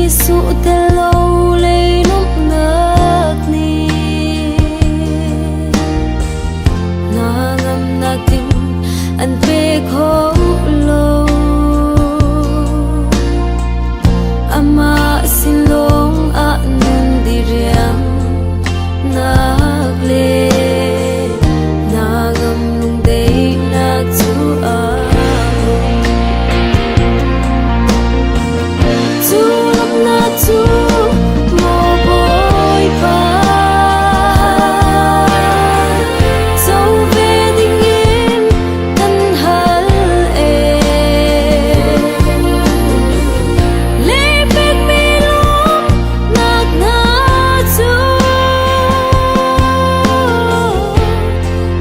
Jesuh tel lo lei lawmhnak nih hna ngamnak ding an pe kho lo. Amah sin lawng ah nun diriam nak le hna ngam lungdaihnak cu a um. Cu lawmhnak cu maw Bawipa, co ve dingin kan hal ee. Lehpekmi lawmhnak hna cu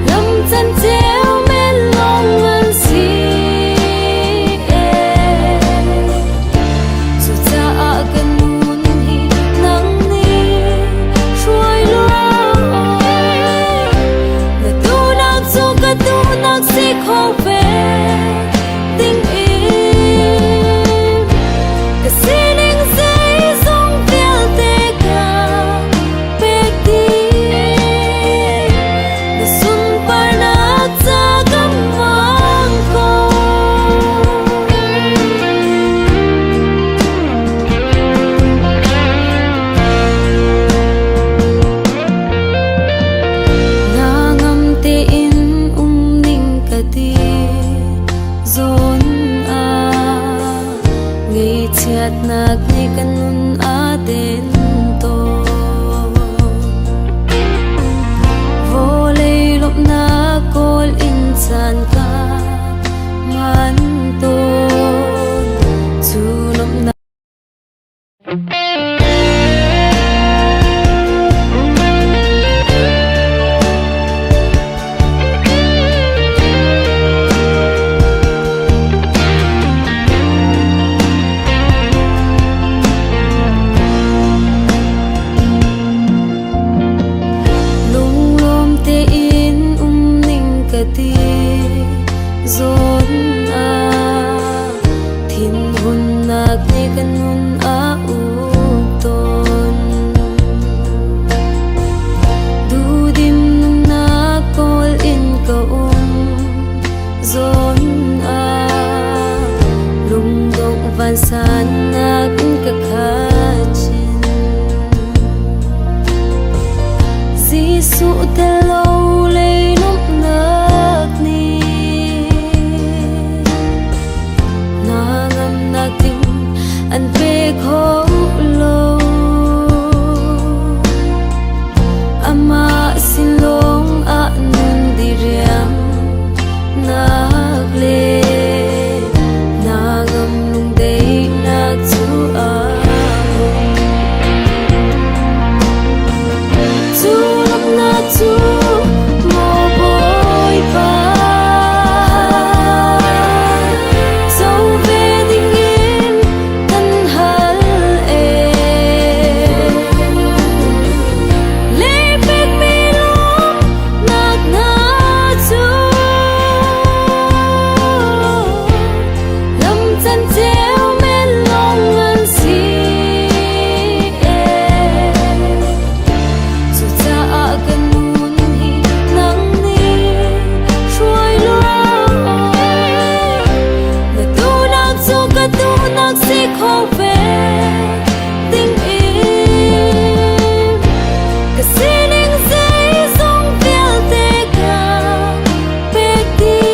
lam canceo men lawng an si ee. Cucaah ka nun hi nang nih hruai law, na duhnak cu ka duhnak si kho ve ding in ka sining zeizong vialte ka pek dih. Na sunparnak ca ka hmang ko. Na ngam tein um ning ka ti zawn ah ngaihchiatnak nih ka nun a den tawn. Vawlei lawmhnak kawl in caan ka hman tawn. Cu lawmhnak Lunglawm tein um ning ka ti zawn ah thinhunnak nih ka nun a uk tawn. Duhdim nunnak kawl in ka um zawn ah lungdongh vansannak in ka khat chin. Jesuh tel lo lei lawmhnak nih hna ngamnak ding an pe kho lo. Amah sin lawng ah nun diriam nak le hna ngam lungdaihnak cu a um. Cu lawmhnak cu maw Bawipa, co ve dingin kan hal ee. Lehpekmi lawmhnak hna cu lam canceo men lawng an si ee. Cucaah ka nun hi nang nih hruai law, na duhnak cu ka duhnak si kho ve ding in ka sining zeizong vialte ka pek dih.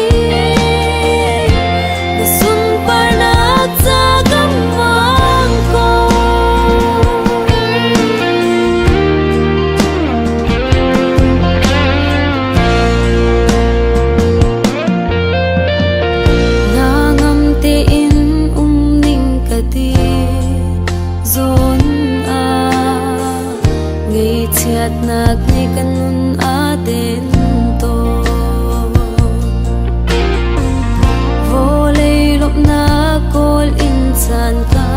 Na sunparnak ca ka hmang ko. Na ngam tein um ning ka ti zawn ah ngaihchiatnak nih ka nun a den tawn. Vawlei lawmhnak kawl in caan ka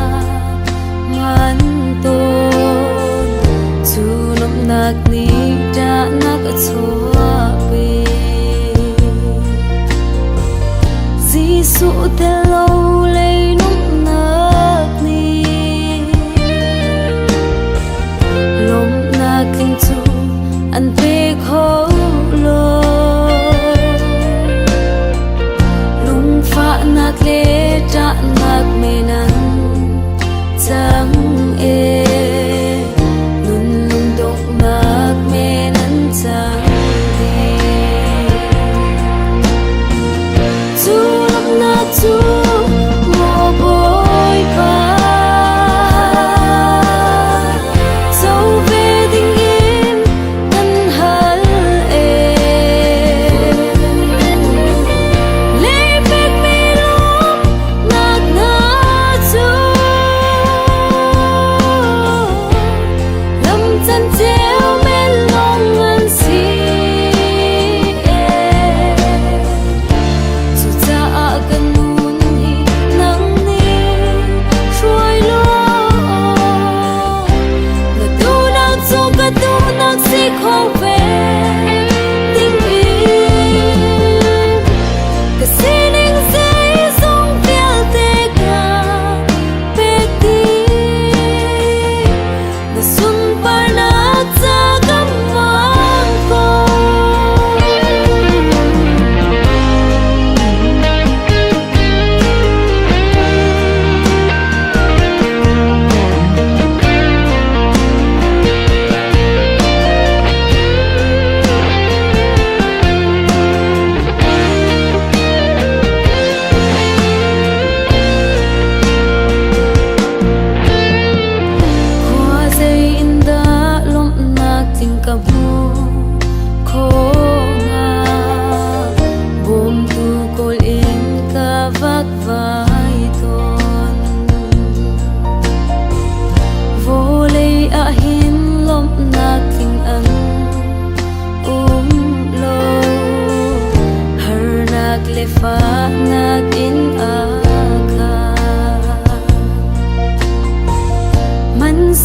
hman tawn. Cu lawmhnak nih ṭahnak a chuahpi. Jesuh tel lo lei lawmhnak nih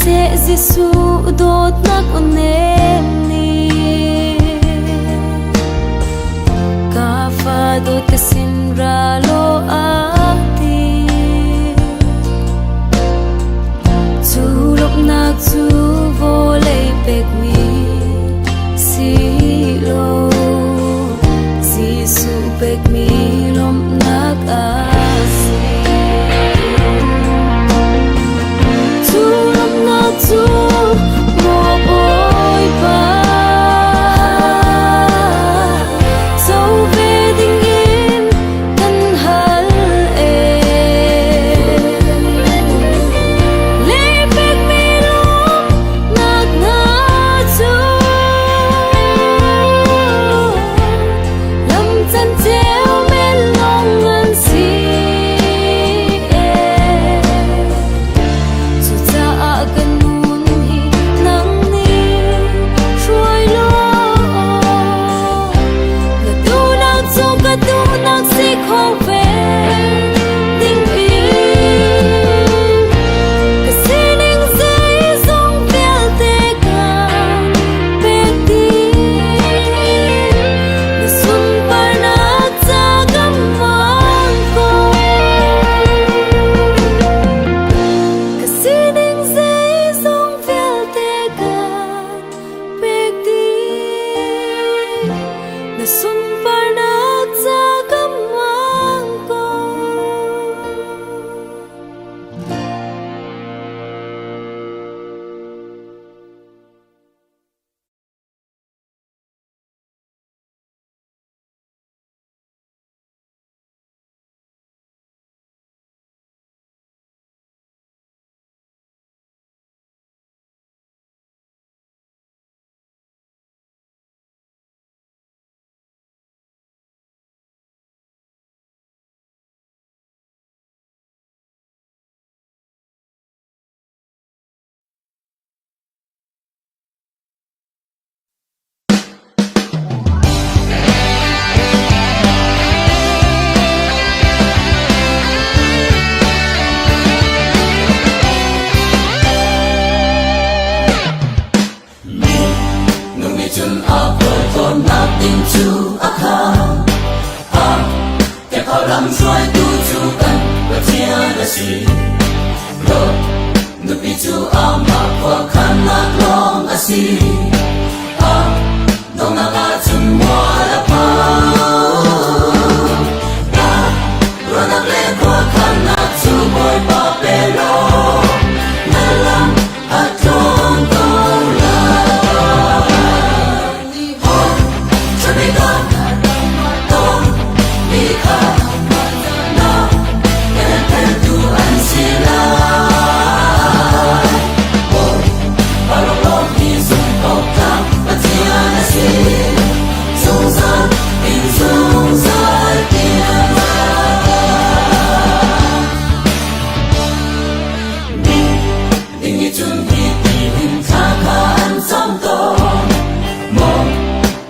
Seh Jesuh dawtnak aw nem nih ka fa dawt ka sin ra law a ti. Cu lawmhnak cu vawlei pekmi si lo, Jesuh pekmi lawmhnak a si. Cu lawmhnak cu maw Bawipa, co ve dingin kan hal ee. Lei pekmi lawmhnak hna cu lam canceo men lawng an si ee. Cucaah ka nun hi nang nih hruai law, na duhnak cu ka duhnak si kho ve ding in ka sining zeizong vialte ka pek dih. Na sunparnak ca ka hmang ko. Ka sining zeizong vialte ka pek dih. Na sunparnak ca ka hmang ko. Nung nih cun a khualtlawnnak ding cu a khaan. A kephau lam hruaitu cu kan Pathian a si. Lot nupi cu amah khuakhannak lawng a si. A donghnak ah cun mual a pho. Na ruahnak le khuakhannak cu Bawipa pe law, na lam a tluang ko lai. Trabika ton mi kha na kan an si lai. Bawipa lawnglawng hi zumhawktlak Pathian a si. Zungzal in zungzal tiang. Ding nih cun hi ti hin thla kha an cam tawn. Maw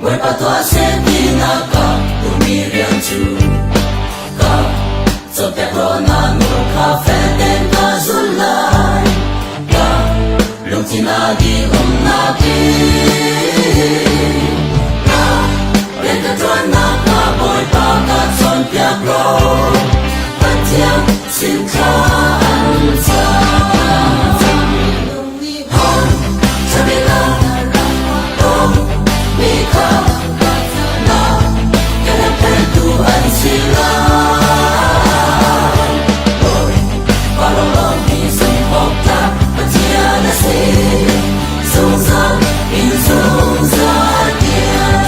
Bawipa tuah seh tinak ka duhmi rian cu ka cawnpiak law na nawl kha fel tein ka zul lai. Ka lungthin a dih umnak in ka rian ka ṭuannak ka Bawipa ka cawnpiak law Pathian sin thla an cam. Chabila tom mi kha na kan tu an si lai. Bawipa lawnglawng hi zumhawktlak Pathian a si. Zungzal in zungzal tiang.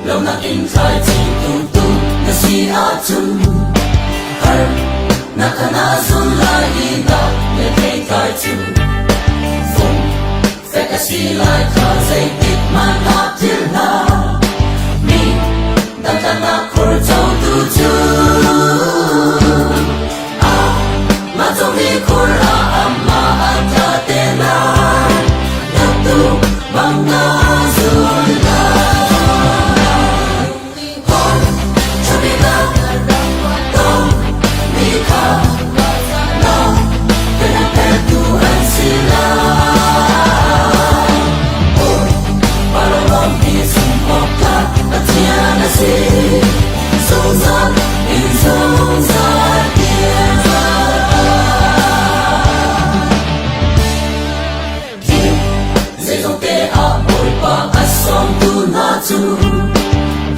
Lonak in thlaici tuhtu na si ahcun har na kana zun lai i na le theitlai cu fung fek a si lai kha zeitik hmanh ah thil hna mi dang.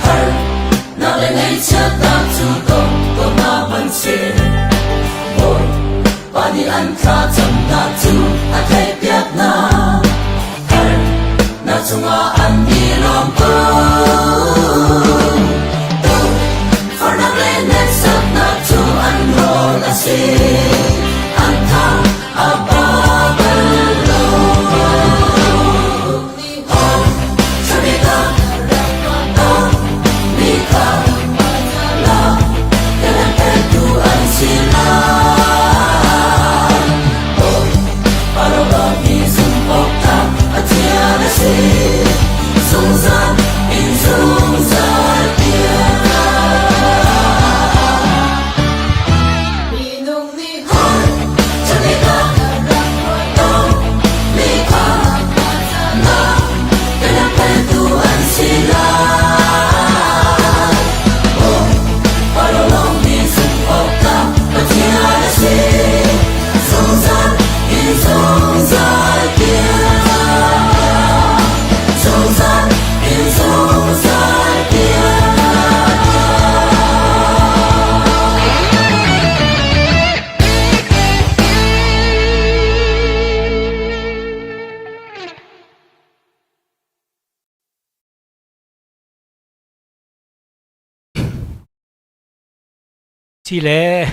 Har nak le ngaihchiatnak cu dong ko hna hmanhseh Bawipa nih an thlacamnak cu a theihpiak hna. Harnak cungah an i lawm ko. Farnak le hneksaknak cu an rawl a si. An tha a ba bal lo. Zungzal in zungzal tiang. Minung nih Zungzal in zungzal tiang. Si le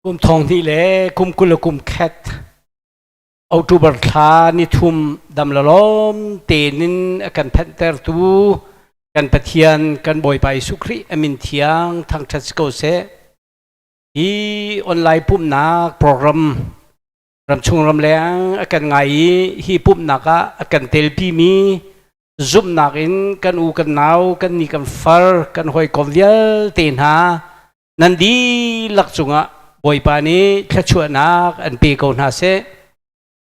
kum thong hnih le kum 20 le kum khat October thla ni thum dam lalawm tein in a kan phanhtertu kan Pathian kan Bawipa Jesuh Khrih a min thiang thangṭhat si ko seh. Hi online pumhnak program ramchung ramleng a kan ngai i hi pumhnak ah a kan telpimi zumhnak in kan u kan nau kan ni kan far kan hawikom vialte hna nan dihlak cungah Bawipa nih thluachuahnak an pe ko hna seh.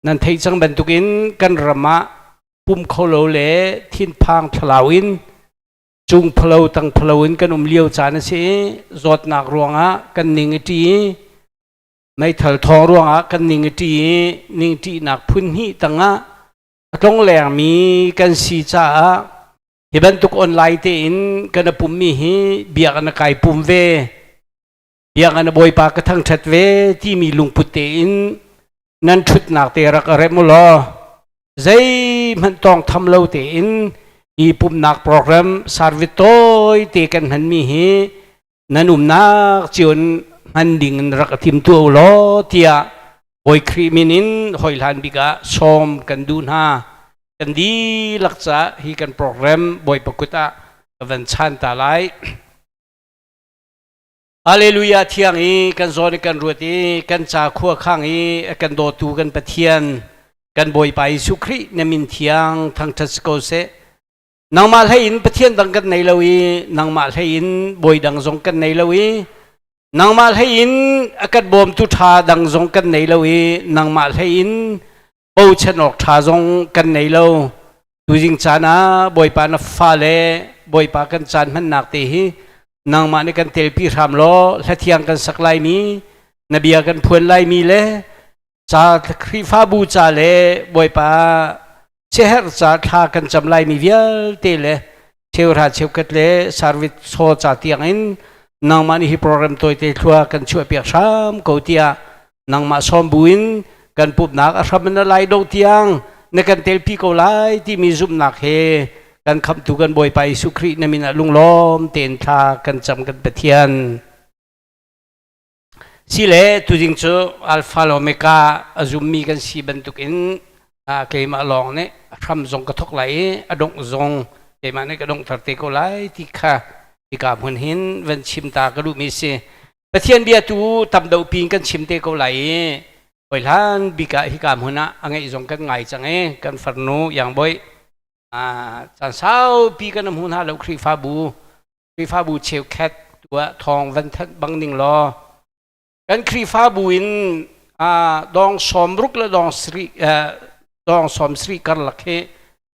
Nan theih cang bantukin kan ram ah pum kho lo le thinphang thlalau in cung phalo tang phalo in kan um lio caan a si i zawtnak ruangah kan ning i ṭi i meithal thawng ruangah kan ning i ṭi i ningṭihnak phun hnih tangah a tlonglengmi kan si caah Hi bantuk online tein kan a pummi hi biakinn a kai pum ve, biakinn a Bawipa ka thangṭhat ve timi lungput tein nan ṭhutnak te rak rem u law zeihmanh tawngtham lo tein hi pumhnak program service tawi te kan hmanmi hi nan umnak cio in hman ding in rak tim tuah u law tiah Bawi Khrih min in hawihlan bik ah sawm kan duh hna. Kan dihlak caah hi kan program Bawipa kut ah ka van chan ta lai. Hallelujah thiang i kan zawn i kan ruat i kan ca khua khang i a kan dawtu kan Pathian kan Bawipa Jesuh Khrih na min thiang thangṭhat si ko seh. Nangmah hlei in Pathian dang kan nei lo i nangmah hlei in bawi dang zong kan nei lo i nangmah hlei in a kan bawmtu ṭha dang zong kan nei lo i nangmah hlei in bochan awk ṭha zong kan nei lo. Tuzing caan ah Bawipa na fale Bawipa kan caan hmannak te hi nangmah nih kan telpi hram law hlathiang kan sak laimi na bia kan phuan laimi le ca Khrihfabu ca le Bawipa siaherh ca thla kan cam laimi vialte le cheuhra cheukhat le service chaw ca tiang in nangmah nih hi program tawite thlua kan chuahpiak hram ko tiah nangmah sawm buin kan pumhnak a hram in a lai do tiang na kan telpi ko lai timi zumhnak he kan khamhtu kan Bawipa Jesuh Khrih na min ah lunglawm tein thla kan cam kan Pathian. Sile tuzing cu Alpha le Omega a zummi kan si bantukin keimah lawng nih a hram zong ka thawk lai i a dongh zong keimah nih ka donghter te ko lai ti kha hika hmun hin van chim ta ka duhmi si. Pathian bia tu tam deuh pin kan chim te ko lai i hlan bik ah hika hmun ah a ngeih zong kan ngai cang i kan farnu Iang Bawi caan saupi kan hmu hna lo Khrihfabu Khrihfabu cheukhat tuah thawng van thanh bang ning law kan Khrihfabu in dong sawm ruk le dong sri dong sawm sri karlak hi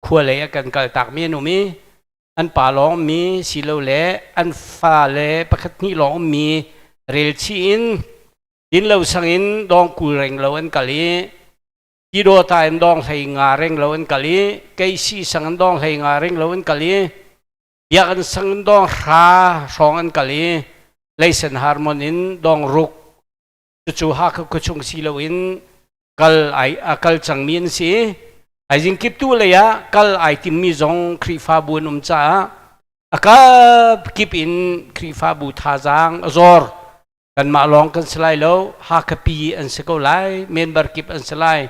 khua lei a kan kal tak mi an um i an pa lawng mi silo le an fa le pakhat hnih lawng um mi rel chih in din lo sang in dong kul reng lo an kal i Pyidawta in dong hlei nga reng lo an kal i Keisi sang in dong hlei nga reng lo an kal i. Biakinn sang in dong hra hrawng an kal i Leisen Harmon in dong ruk cucu Hakha khuachung si loin kal ai a kal cangmi an si. Aizing kiptu lei ah kal ai timmi zong Khrihfabu an um caah a kap kip in Khrihfabu thazaang a zor. Kanmah lawng kan si lai lo, Hakha pi an si ko lai, member kip an si lai.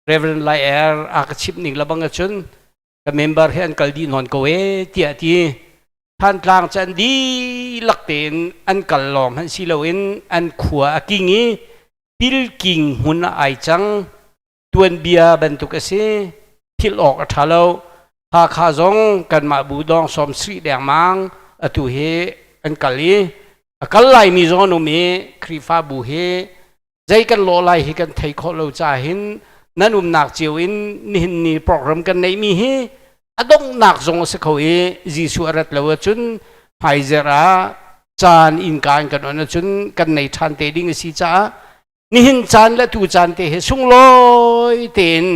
Reverend Lai Er a ka chimh ning lebang ahcun ka member hi an kal dih nawn ko e tiah ti. Thantlang cu an dihlak tein an kal lawng hmanh si loin an khua a king i pilking hmun ah ai cang. Tuanbia bantuk a si. Philh awk a ṭha lo. Hakha zong kanmah bu dawng sawm sarih dengmang atu hi an kal i a kal laimi zong an um i Khrihfabu hi zei kan lawh lai hi kan thei khawh lo caah hin nan umnak cio in nihin ni program kan neihmi hi a donghnak zong a si kho i Jesuh a rat lo ahcun hmaizer ah caan innka in kan on ahcun kan nei ṭhan te ding a si caah nihin caan le tu caan te hi sunglawi tein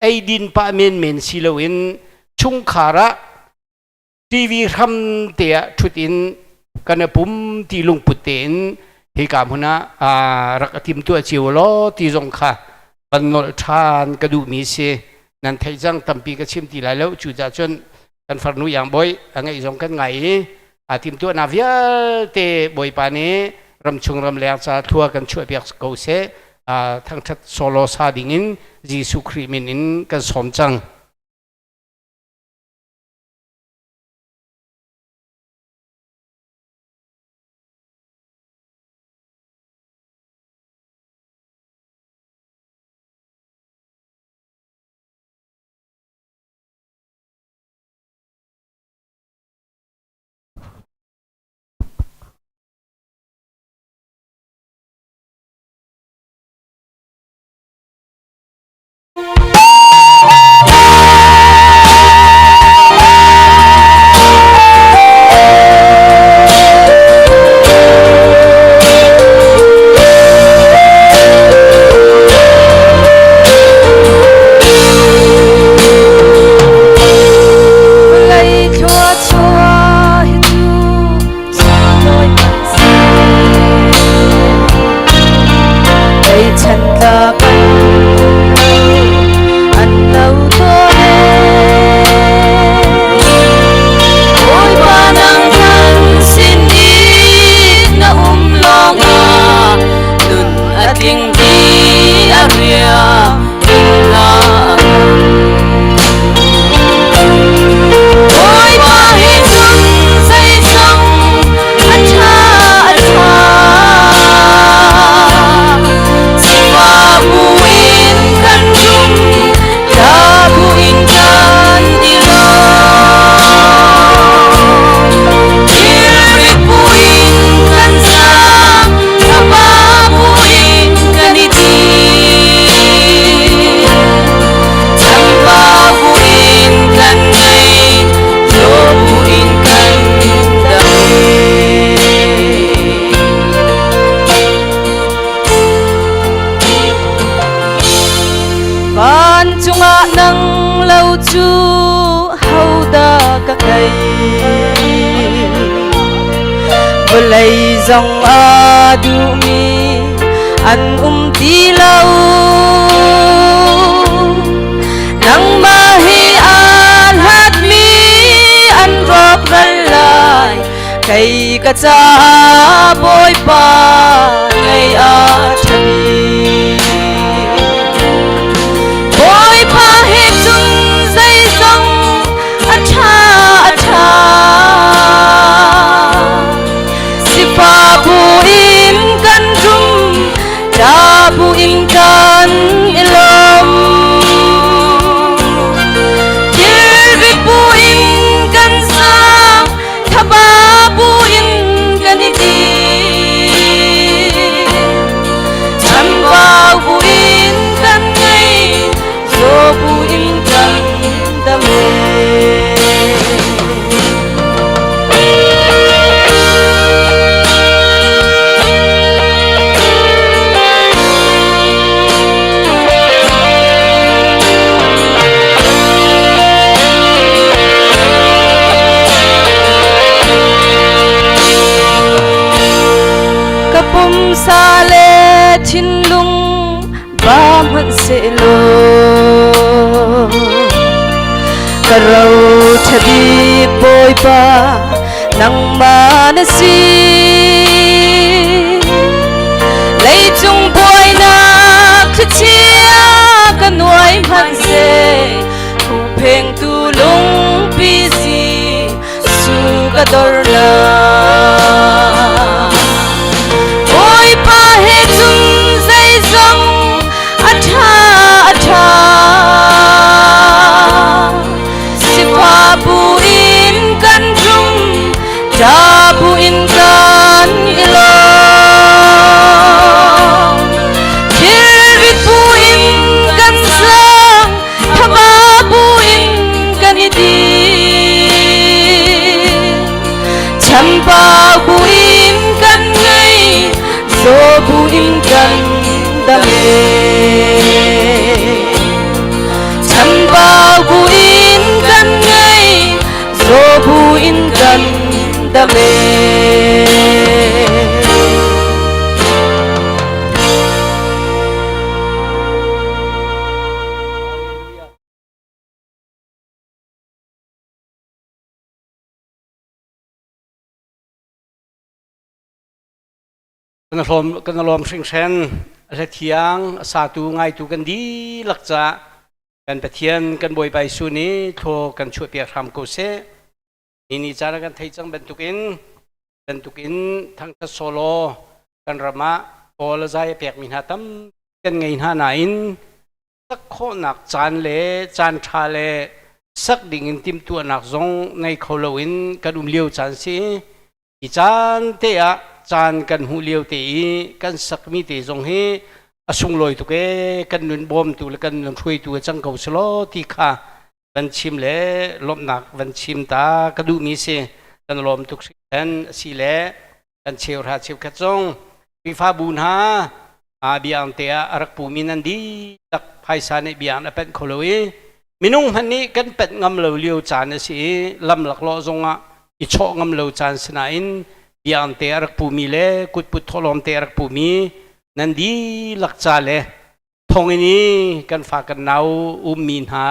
eidin pah menmen si loin chungkhar ah TV hram te ah ṭhut in kan i pum ti lungput tein hika hmun ah rak a timtuah cio law ti zong kha van nolh ṭhan ka duhmi si. Nan theih cang, tampi ka chim ti lai lo. Cucaah cun kan farnu Iang Bawi a ngeih zong kan ngai i aa timtuahnak vialte Bawipa nih ramchung ramleng ca thlua kan chuahpiak ko seh. Thangṭhat solo sa dingin Jesuh Khrih min in kan sawm cang. Vawlei thluachuah hi cu sunglawi kan si. Tleichan tlak an lo tawn e. Bawipa nang kan sin i na um lawngah nun a tling ti a ria ing Bawipa hi cun zeizong a ṭha a ṭha. Sifah buin kan rum, ṭha buin kan i lawm. Thilrit buin kan zaam, thlapa buin kan i din. Chambau buin kan ngei, zaw buin kan dam. Vancung ah nang lo cu hodah ka ngei? Vawlei zong aa duhmi an um ti lo. Nangmah hi aa hlatmi an rawkral lai. Kei ka caah Bawipa ngei a ṭha bik. Bawipa he cun zeizong a ṭha a ṭha. Sifah buin kan rum, ṭa buin kan i lawm. Thilrit buin kan sang, Thaba buin kan i ti. Chambau buin Pumsa le thinlung ba hmanhsehlaw ka ro ṭha bik Bawipa nangmah na si. Leicung buainak thlichia ka nuai hmanhseh huhphengtu lungpi si su ka dornak. Bawipa he cun zeizong a ṭha a ṭha. Sifah bu in kan rum, ṭa bu in kan i lawm. Thilrit bu in kan sang, thaba bu in kan i din. Chambau bu in kan ngei, zaw bu in kan dam e. Chambau bu in kan ngei, zaw bu in kan dam e. Kan lawm hringhran a thiang a satu ngaitu kan dihlak ca kan Pathian kan Bawipa Jesuh nih thlaw kan chuahpiak hram ko seh. Ni ni caan kan thei cang bantukin bantukin thangthat solo kan ram ah kawl a zai a pekmi hna tam kan ngei hna nain sak khawhnak caan le caan ṭha le sak ding in timhtuahnak zong ngei kho loin kan um lio caan si. Hi caan te ah caan kan hmuh lio te i kan sakmi te zong hi a sunglawi tuk ee kan nun bawmtu le kan nun hruaitu a cang ko selaw ti kha van chim le lawmhnak van chim ta ka duhmi si kan lawm tuk hringhran a si le kan cheuhra cheukhat zong Khrihfabu hna biang te ah a rak pumi nan dihlak phaisa nih biang a penh kho lo i minung hmanh nih kan penh ngam lo lio caan a si i lam laklawh zong ah i chawh ngam lo caan si nain biang te a rak pumi le kutput thawhlawm te a rak pumi nan dihlak ca le thonginn i kan fa kan nau ummi hna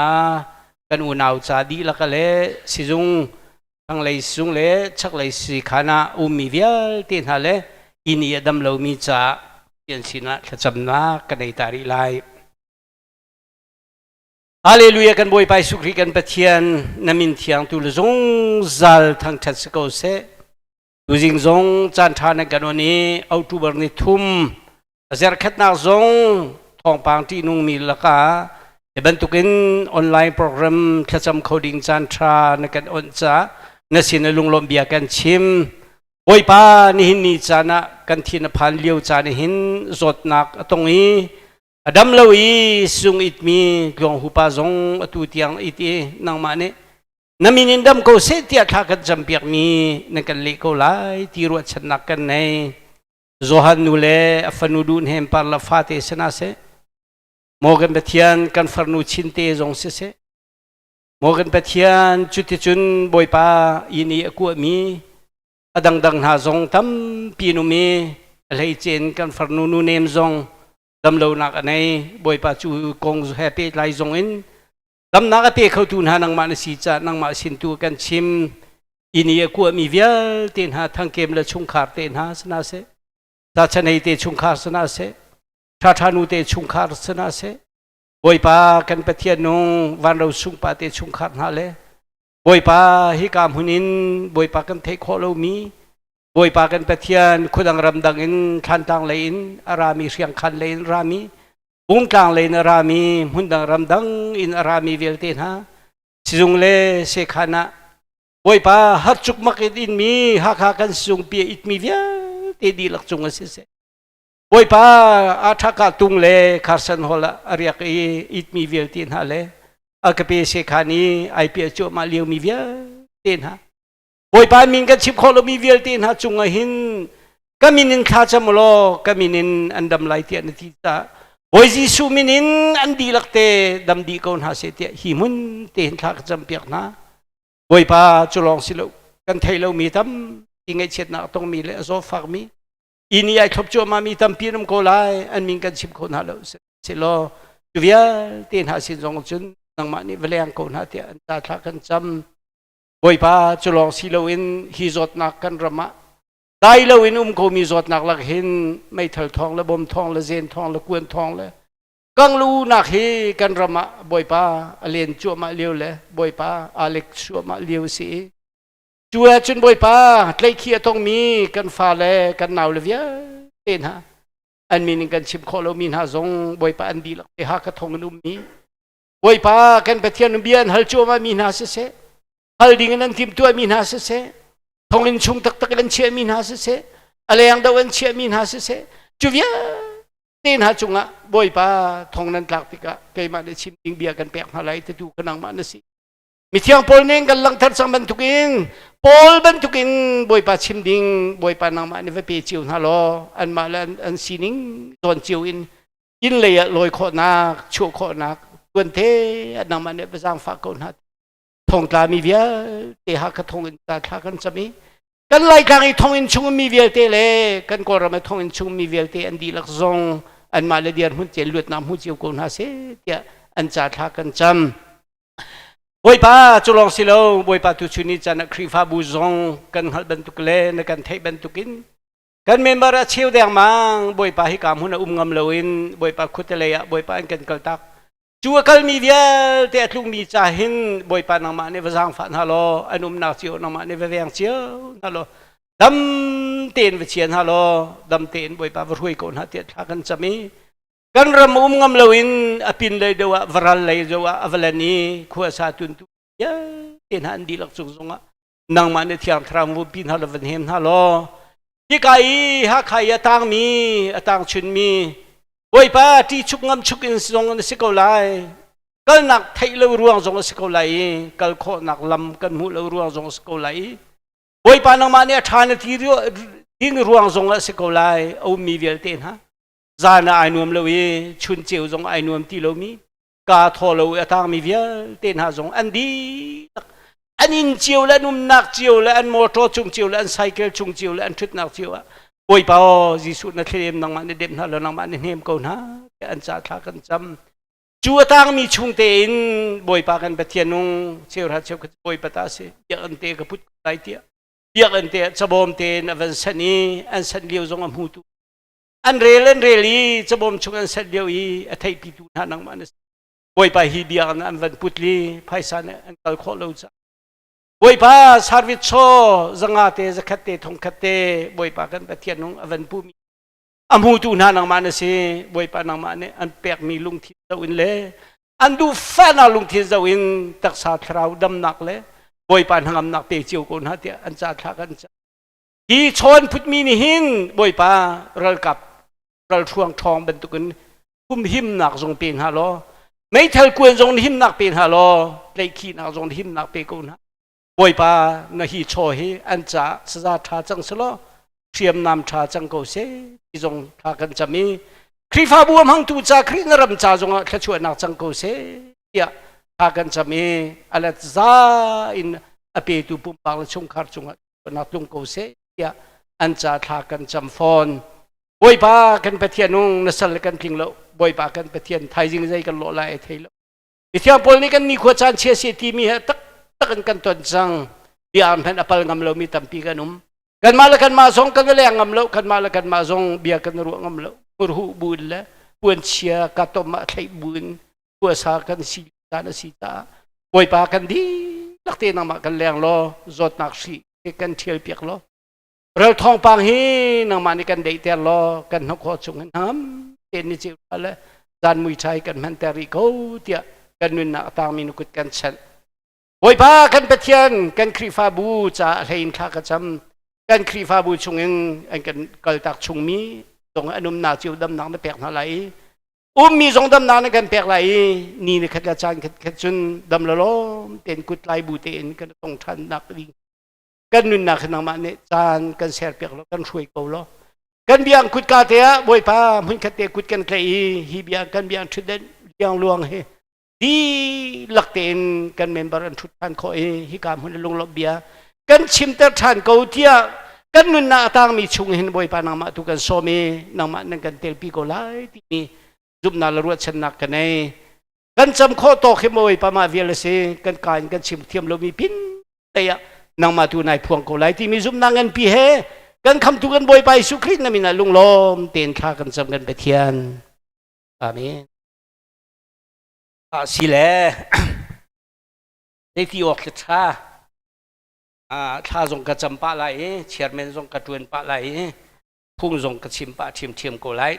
kan unau ca dihlak le sizung thlanglei sizung le chaklei sikhan ah ummi vialte hna le inn i a dam lomi caah Pathian sinah thlacamnak kan ei ta rih lai. Hallelujah kan Bawipa Jesuh Khrih kan Pathian na min thiang tu le zungzal thangṭhat si ko seh. Tuzing zong caan ṭha nan kan on i October ni thum a zerkhatnak zong thawngpang ṭihnungmi lakah hi bantukin online program thlacam kho ding caan ṭha na kan onh caah na sin a lunglawmh bia kan chim. Bawipa nihin ni caan ah kan thin a phan lio caan hin zawtnak a tong i a dam lo i sung itmi tluang hupa zong atu tiang it i nangmah nih na min in dam ko seh tiah thla kan campiakmi na kan leh ko lai ti ruahchannak kan nei. Johan nu le a fanu duhnem par la fate sana seh. Maw kan Pathian kan farnu chinte zong si seh. Maw kan Pathian cuticun Bawipa inn i a kuahmi a dangdang hna zong tampi an um i a hleicen kan farnu nu nem zong damlonak a nei Bawipa cu kong he pehtlai zong in damnak a pe khotu hna nangmah na si caah nangmah sin tu kan chim inn i a kuahmi vialte hna thangkem le chungkhar te hna sana seh zachanei te chungkhar sana seh ṭhaṭha nu te chungkhar sana seh Bawipa kan Pathian nung vanro sungpa te chungkhar hna le Bawipa hika hmun in Bawipa kan theih khawh lomi Bawipa kan Pathian khuadang ramdang in thlantlang lei in a rami hriangkhan lei in rami Bungtlang lei in a rami hmundang ramdang in a rami vialte hna sizung le sekhan ah Bawipa har cukmak in inmi Hakha kan sizung pi itmi vialte dihlak cung a si seh. Bawipa a ṭhaka tung le Carson Hall ah a riak i itmi vialte hna le a kape sekhan i ai piah cuahmah liomi vialte hna Bawipa min kan chim khawh lomi vialte hna cungah hin ka min in thla cam law ka min in an dam lai tiah na ti caah Bawi Jesuh min in an dihlak te dam dih ko hna seh tiah hi hmun te hin thla ka campiak hna. Bawipa cu lawng si lo kan thei lomi tampi ngaihchiatnak a tongmi le a zawtfakmi. Inn i ai thlop cuahmah mi tampi an um ko lai, an min kan chim kho hna lo. Silo cu vialte hna sin zong cun nangmah nih va leng ko hna tiah an ca thla kan cam. Bawipa cu lawng si loin hi zawtnak kan ram ah dai loin um komi zawtnak lak hin meithal thawng le bom thawng le zen thawng le kuan thawng le kanglunak hi kan ram ah Bawipa a len cuahmah lio le Bawipa aa lek cuahmah lio si i cu ahcun Bawipa tlaihkhih a tongmi kan fale kan naule vialte hna an min in kan chim khawh lomi hna zong Bawipa an dihlak te Hakha thong in ummi Bawipa kan Pathian bia an hal cuahmah mi hna siseh hal ding in an timhtuahmi hna siseh thonginn chung taktak in an chiahmi hna siseh a leng do an chiahmi hna siseh cu vialte hna cungah Bawipa thong nan tlak tikah keimah nih chim ding bia kan pek hna lai titu ka nangmah na si Mithiang Paul nih kan langhter cang bantukin Paul bantukin Bawipa chim ding Bawipa nangmah nih va pe cio hna law anmah le an sining zawn cio in inn lei ah lawi khawhnak chuah khawhnak tuante nangmah nih va zaangfah ko hna thongtla mi vialte Hakha thonginn ta thla kan cam i kan Laitlang i thonginn chung mi vialte le kan Kawlram i thonginn chung mi vialte an dihlak zong anmah le dirhmun te luatnak hmu cio ko hna seh tiah an ca thla kan cam. Bawipa cu lawng si lo Bawipa tu chun ni caan ah Khrihfabu zong kan hngalh bantuk le na kan theih bantukin kan member a cheu dengmang Bawipa hi ka hmun a um ngam loin Bawipa khuate lei ah Bawipa an kan kaltak cu a kalmi vialte a tlungmi ca hin Bawipa nangmah nih va zaangfah hna law an umnak cio nangmah nih va veng cio hna law dam tein va chia hna law dam tein Bawipa va hruai ko hna tiah thla kan cam i kan ram um ngam loin a pin lei deuh ah varal lei deuh ah a va len i khua sa tuntu vialte hna an dihlak cung zongah nangmah nih thiang thlarau vumpi hna la van hem hna law hika i Hakha i a tangmi a tang chunmi Bawipa ṭi chuk ngam chuk in zong na si ko lai kalnak theih lo ruang zong a si ko lai i kal khawhnak lam kan hmuh lo ruang zong a si ko lai i Bawipa nangmah nih a ṭha na ti ding ruang zong a si ko lai a ummi vialte hna zan ah ai nuam lo i chun ceu zong ai nuam ti lomi ka thaw lo i a tangmi vialte hna zong an dihlak an inn cio le an umnak cio le an motor cung cio le an cycle cung cio le an ṭhutnak cio ah Bawipa aw Jesuh na thlem nangmah na dem hna lo nangmah na hnem ko hna tiah an ca thla kan cam cu a tangmi chung tein Bawipa kan Pathian nung cheuhra cheukhat Bawipa ta si biakinn te ka put lai tiah biakinn te cabawm tein a van sanh i an sanh lio zong a hmutu an rel an rel i cabawm chung an set lio i a theihpitu hna nangmah na si bawipa hi biakinn an van put li phaisa nih an kal khawh lo caah bawipa service chaw zanga te zakhat te thongkhat te bawipa kan pathian nung a van pumi a hmutu hna nangmah na si bawipa nangmah nih an pekmi lungthin zoh in le an duhfahnak lungthin zoh in taksa thlarau damnak le bawipa hnangamnak pe cio ko hna tiah an ca thla kan ca Hi chawn phutmi nih hin Bawipa ralkap ralhruang ṭhawng bantukin humhimnak zong pe hna law meithal kuan zong himnak pe hna law tlaihkhihnak zong himnak pe ko hna. Bawipa na hi chaw hi an caah saza ṭha cang selaw hriamnam ṭha cang ko seh ti zong thla kan cam i Khrihfabu a hmangtu ca Khrih na ram ca zongah thluachuahnak cang ko seh tiah thla kan cam i a let za in a petu pumpak le chungkhar cungah nak tlung ko seh tiah an ca thla kan cam fawn. Bawipa kan Pathian nung na sal kan tling lo. Bawipa kan Pathian thaizing zei kan lawh lai ai thei lo. Mithiang Paul nih kan nikhua caan chia si timi he tak tak in kan ton cang. Bia hmanh a pal ngam lomi tampi kan um. Kanmah le kanmah zong kan i leng ngam lo. Kanmah le kanmah zong bia kan ruah ngam lo. Hmurhuh buin le puanchia ka tom ah thlaih buin khuasa kan si caan a si caah Bawipa kan dihlak te nangmah kan leng law zawtnak hri kan ṭhial piak law ral thawngpang hi nangmah nih kan deihter law kan hnawkhawh chung hin hnangam tein ni ceu le zan mui ṭhai kan hmanter rih ko tiah kan nunnak a tangmi na kut kan chanh Bawipa kan Pathian kan Khrihfabu caah hlei in thla ka cam kan Khrihfabu chungin an kan kaltak chungmi zong an umnak cio damnak na pek hna lai i ummi zong damnak na kan pek lai i ni ni khat le caan khat khat cun dam la lawm tein kut lai bu tein kan tong ṭhan nak ding kan nunnak hi nangmah nih caan kan ser piak law kan hruai ko law kan biang kutka te ah Bawipa hmun khat te kut kan tlaih i hi bia kan biang ṭhutden liang luang hi dihlak tein kan member an ṭhut ṭhan khawh i hika hmun lunglawmh bia kan chimter ṭhan ko tiah. Kan nunnak a tangmi chung hin Bawipa nangmah tu kan sawm i nangmah nan kan telpi ko lai timi zumhnak le ruahchannak ka nei. Kan cam khawh tawk hi Bawipa mah vial a si. Kan ka in kan chim thiam lomi pin te ah nangmah tu nai phuang ko lai timi zumhnak nganpi he kan khamtu kan Bawipa Jesuh Khrih na min ah lunglawm tein thla kan cam kan Pathian. Amen. Ah si le zeiti awk le ṭha thla zong ka cam pah lai i chairman zong ka ṭuan pah lai i phung zong ka chim pah ṭhiamṭhiam ko lai.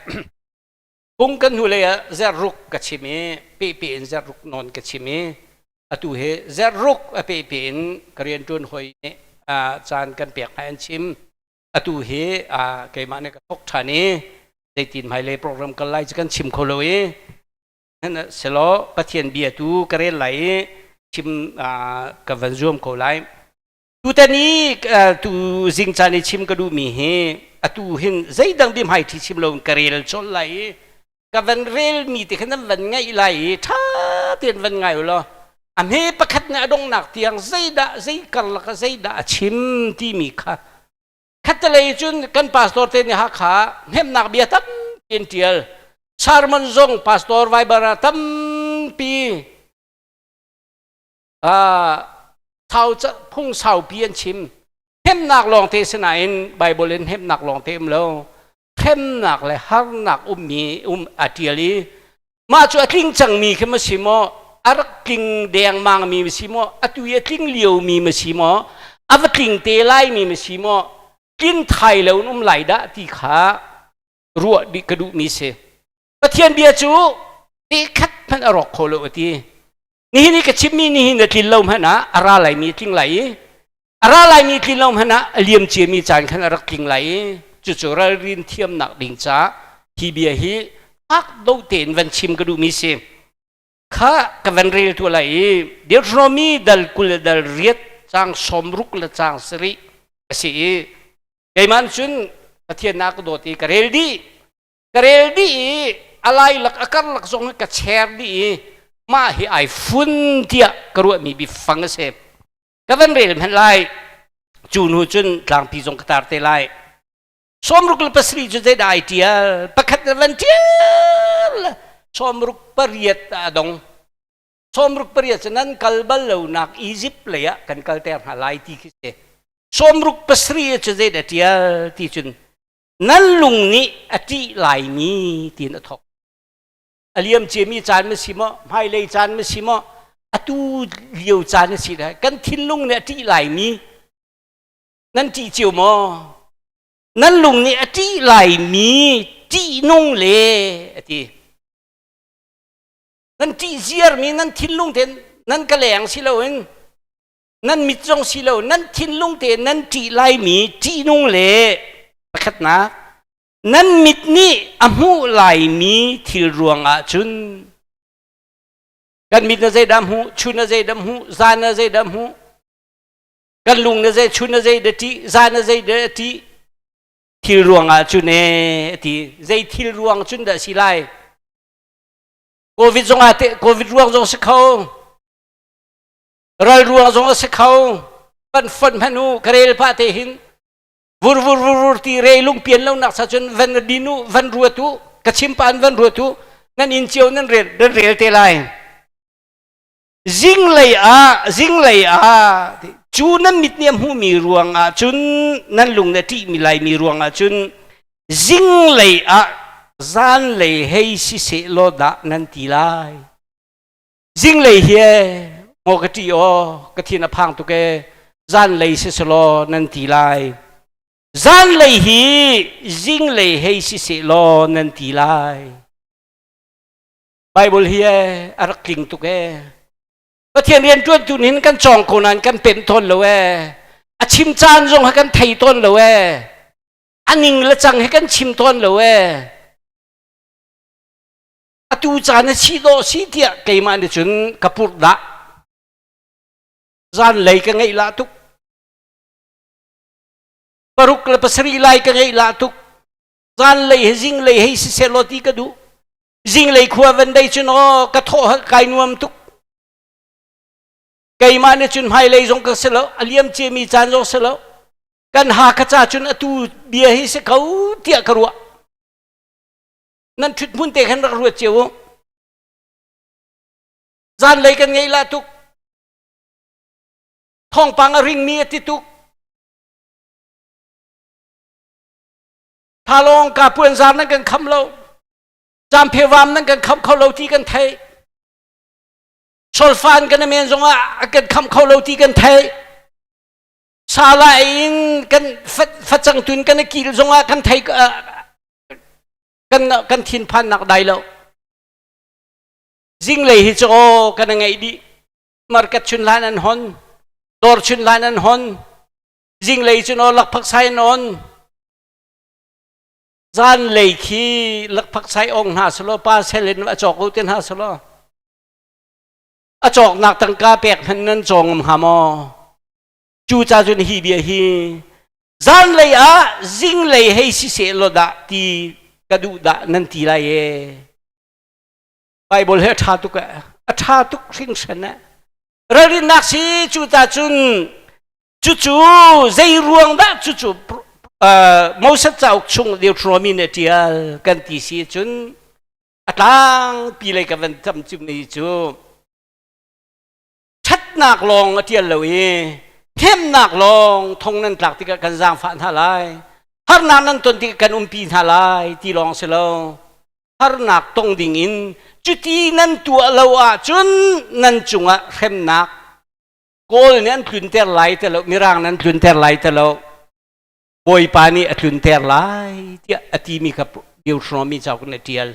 Phung kan hnulei ah zerruk ka chim i pehpeh in zerruk nawn ka chim i atu hi zerruk a pehpeh in ka rianṭuan hawi nih caan kan pek hna an chim. Atu hi keimah nih ka thawk ṭhan i zeitin hmailei program kal lai cu kan chim kho lo i selaw Pathian bia tu ka rel lai i chim ka van zuam ko lai. Tutan i tu zing caan i chim ka duhmi hi atu hin zeidang bia hmai ṭhi chim lo in ka rel colh lai i ka van relmi te khan nan van ngaih lai i ṭha tein van ngai u law a hme pakhat nih a donghnak tiang zeidah zei karlak ah zeidah a chim timi kha Khattelei cun kan pastor te nih Hakha hnemhnak bia tampi an ṭial. Sermon zong pastor Viber ah tampi sau phung saupi an chim. Hnemhnak lawngte si nain Bible in hnemhnak lawngte um lo. Hremnak le harnak ummi um a ṭial i mah cu a tling cangmi khi ma si maw a rak tling dengmangmi ma si maw atu i a tling liomi ma si maw a va tling te laimi ma si maw tlin thai lo in um lai dah ti kha ruah dih ka duhmi si Pathian bia cu te khat hmanh a rawk kho lo a ti nihin i ka chimmi nihin a tlin lo hmanh ah a ra laimi a tling lai i a ra laimi tlin lo hmanh ah a liam ciami caan khan a rak tling lai i cucu ralrin thiamnak ding caah hi bia hi fak do tein van chim ka duhmi si kha ka van rel tu lai i Deuteronomy dal 20 le dal riat caang 60 le caang sarih a si i keimah cun Pathian na ka dawt i ka rel dih ka rel dih i a lailak a karlak zong ka cher dih i mah hi ai fun tiah ka ruahmi biafang a si ka van rel hmanh lai cu hnu cun tlangpi zong ka tar te lai 67 cu zeidah ai ṭial pakhat na van ṭial 68 a dong 68 cu nan kal bal lonak Egypt lei ah kan kalter hna lai ti khi si 67 cu zeidah ṭial ti cun nan lung nih a ṭih laimi tiin a thawk a liam ciami caan ma si maw hmailei caan ma si maw atu lio caan a si lai kan thinlung nih a ṭih laimi nan ṭih cio maw nan lung nih a ṭih laimi ṭihnung le a ti nan ṭih ziarmi nan thinlung tein nan ka leng si loin nan mit zong si lo nan thinlung te nan ṭih laimi ṭihnung le pakhatnak nan mit nih a hmuh laimi thil ruangah cun kan mit na zeidah hmuh chun na zeidah hmuh zan na zeidah hmuh kan lung na zei chun na zeidah ṭih zan na zeidah ṭih thil ruangah cun ee a ti zei thil ruang cun dah si lai covid zong ah teh covid ruang zong si kho ral ruang zong a si kho van fonh hmanh u ka rel pah te hin vur vur vur vur ti re lung pian lo nak sa cun van din u van ruat u ka chim pa an van ruat u nan in cio nan rel nan rel te lai zinglei ah zinglei ah cu nan mit nih a hmuhmi ruang ah cun nan lung na ṭihmi laimi ruang ah cun zinglei ah zanlei hei si seh law dah nan ti lai Zinglei hi maw ka ṭih aw, ka thin a phang tuk ee, zanlei si selaw nan ti lai. Zanlei hi zinglei hei si sehlaw nan ti lai. Bible hi a rak tling tuk ee. Pathian rianṭuantu nih kan cawng ko nain kan pemh tawn lo ee. A chim caan zong hi kan thei tawn lo ee. A ning le cang hi kan chim tawn lo ee. Atu caan a si dawh si tiah keimah nih cun ka purh dah. Zanlei ka ngeih lah tuk. 6 le 7 lai ka ngeih lah tuk. Zanlei he zinglei hei si seh law ti ka duh. Zinglei khua van dei cun aw ka thawh kai nuam tuk. Keimah nih cun hmailei zong ka si lo, a liam ciami caan zong si lo. Kan Hakha ca cun atu bia hi si ko tiah ka ruah. Nan ṭhut hmun te khan rak ruat cio u. Zanlei kan ngei lah tuk. Thawngpang a ringmi a ti tuk. Thalawng ka puanzar nan kan kham lo. Camphevam nan kan kham kho lo ti kan theih. Solfan kan men zongah a kan kham kho lo ti kan theih. Sala in kan facang tun kan kil zongah kan thei kan kan thinphan nak dai lo. Zinglei hi cu aw kan ngeih dih. Market chun hlan an hon. Dawr chun hlan an hon. Zinglei cun aw lakphak sai an on. Zanlei khi lakphak sai ong hna selaw pa sel in a cawk u ti hna selaw. A cawknak tangka pek hmanh nan cawng ngam hnga maw? Cu ca cun hi bia hi zanlei ah zinglei hei si seh law dah ti ka duh dah nan ti lai ee. Bible hi a ṭha tuk eh. A ṭha tuk hringhran eh. Ralrinnak si cu ta cun cucu zei ruang dah cucu Moses cauk chung Deuteronomy nih a ṭial kan ti si cun a tlangpi lei ka van tam cimmi cu ṭhatnak lawng a ṭial lo i hnemnak lawng thong nan tlak tikah kan zaangfah hna lai harnak nan ton tikah kan umpi hna lai ti lawng si lo harnak tong ding in cuti nan tuah lo ahcun nan cungah hremnak Kawl nih an tlunter lai ti lo Mirang nan tlunter lai ti lo Bawipa nih a tlunter lai tiah a timi kha Deuteronomy cauk in a ṭial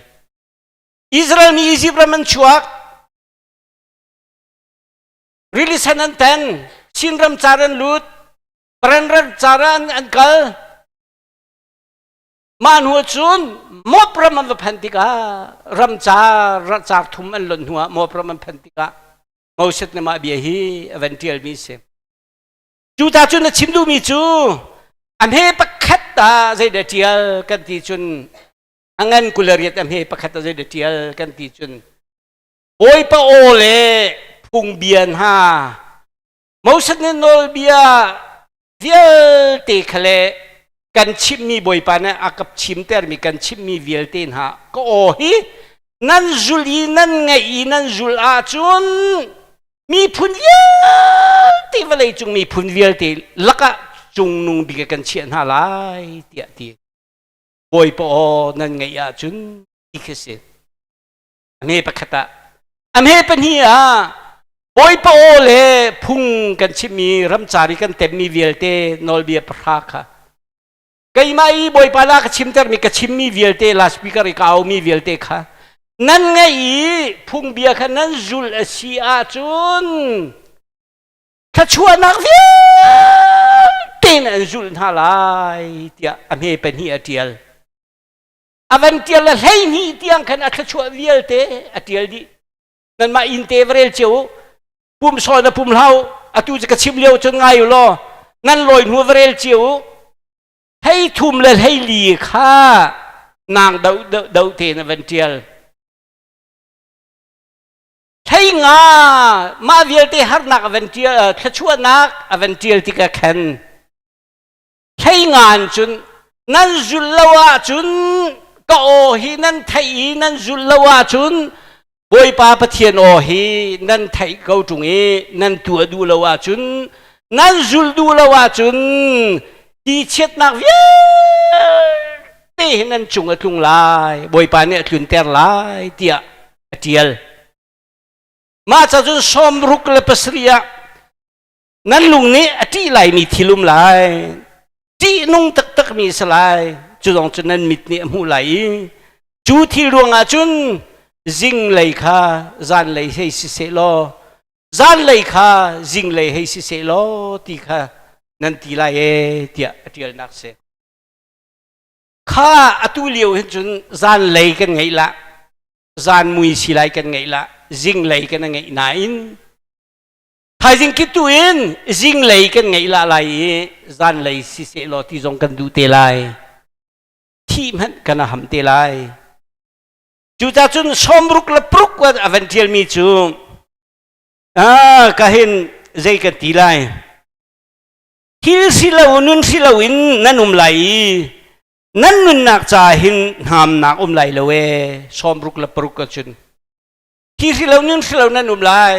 Israel mi Egypt ram an chuak Rili sen an teng, Chinram car an lut, Parenram car an, an kal. Mah hnu cun Moab ram an va phan tikah ram car car thum an lonh hnuah Moab ram an phan tikah Moses nih mah bia hi a van ṭialmi a si. Cu ta cun a chim duhmi cu a hme pakhat ah zeidah ṭial kan ti cun a ngan 28 a hme pakhat ah zeidah ṭial kan ti cun Bawipa aw le phungbia hna Moses nih nawlbia vialte kha le kan chimhmi Bawipa nih a ka chimtermi kan chimhmi vialte hna ka aw hi nan zul i nan ngaih i nan zul ahcun miphun vialte vawlei cung miphun vialte lakah cungnung bik kan chiah hna lai tiah ti Bawipa aw nan ngaih ahcun ti khi si. A hme pakhat ah a hme pahnih ah Bawipa aw le phung kan chimmi ramcar i kan temmi vialte nawlbia pahra kha keimah i Bawipa la ka chimtermi ka chimmi vialte loudspeaker i ka aumi vialte kha nan ngaih i phungbia kha nan zulh a si ahcun thluachuahnak vialte in an zulh hna lai tiah a hme pahnih a ṭial. A van ṭial le 12 tiang khan a thluachuah vialte a ṭial dih. Nanmah inn te va rel cio u. Pum sawi na pum hlau. Atu cu ka chim lio cun ngai u law nan lawi hnu va rel cio u. 13 le 14 kha nang do do do te na van ṭial. 15 mah vialte harnak a van ṭial thluachuahnak a van ṭial tikah khan 15 in cun nan zulh lo ahcun ka aw hi nan theih i nan zulh lo ahcun Bawipa Pathian aw hi nan theih ko ṭung i nan tuah duh lo ahcun nan zulh duh lo ahcun hi chiatnak vialte hi nan cung a tlung lai Bawipa nih a tlunter lai tiah a ṭial. Mah ca cun 67 ah nan lung nih a ṭih laimi thil um lai, ṭihnung taktakmi a si lai, cu zong cu nan mit nih a hmuh lai i cu thil ruangah cun zinglei kha zanlei hei si seh law zanlei kha zinglei hei si seh law ti kha nan ti lai ee tiah a ṭialnak si. Kha atu lio hin cun zanlei kan ngeih lah zan mui si lai kan ngeih lah zinglei kan ngeih nain thaizing kitu in zinglei kan ngeih lah lai i zanlei si seh law ti zong kan duh te lai thih hmanh kan ham te lai cuca cun 66 le pruk a van ṭialmi cu ah ka hin zei kan ti lai. Thil si lo nun si lo in nan um lai i nan nunnak ca hin hnamnak um lai lo ee 66 ahcun thi si lo nun si lo nan um lai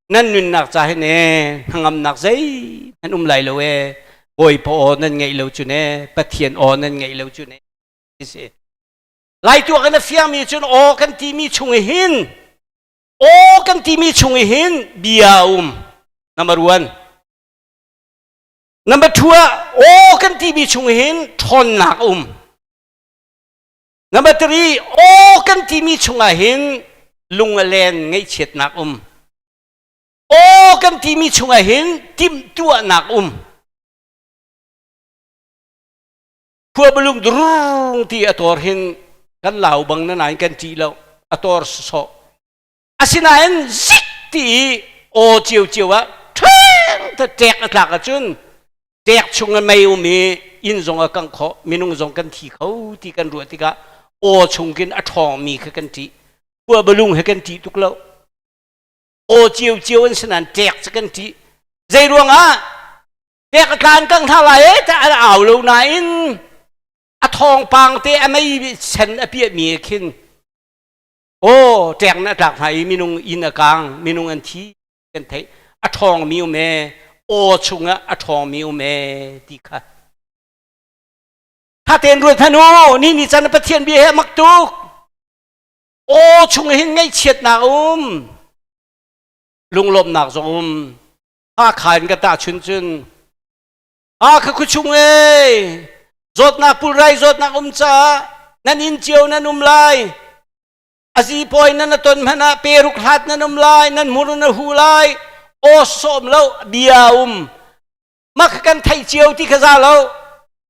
nan nunnak ca hin ee hnangamnak zei nan um lai lo ee Bawipa aw nan ngeih lo cun ee Pathian aw nan ngeih lo cun ee si Lai tuak in a fiangmi cun aw kan timi chung i hin aw kan timi chung i hin bia um number one. Number two ah aw kan timi chung hin ṭhawnnak um. Number three aw kan timi chungah hin lung a len ngaihchiatnak um. Aw kan timi chungah hin timhtuahnak um. Khua balung drung ti a tor hin kan lau bang na nain kan ṭih lo a tor sawh. Asinain zik ti i aw ciocio ah ṭheng ta ṭek a tlak ahcun ṭek chung a mei um i inn zong a kangh khawh minung zong kan thi kho ti kan ruah tikah aw chung khin a ṭhawngmi kha kan ṭih. Khua balung he kan ṭih tuk lo. Aw ciocio an si nain ṭek cu kan ṭih. Zei ruangah ṭek a tlan kangh hna lai e ta an au lo nain a thawngpang te a mei sen a piahmi khin Aw ṭek na tlak hna i minung inn a kang, minung an thi kan theih. A ṭhawngmi um ee, aw chungah a ṭhawngmi um ee ti kha. Tha tein ruat hmanh u, ni ni can Pathian bia he a mak tuk. Aw chung hin ngaihchiatnak um, lunglawmhnak zong um. Hakha in ka tahchun cun Hakha khuachung ee, zawtnak pulrai zawtnak um caah nan inn cio nan um lai. Azi pawi nan a ton hmanh ah peruk hlat nan um lai, nan hmur na hu lai. Aw sawm lo, bia um. Mak kan theih cio ti kha za lo.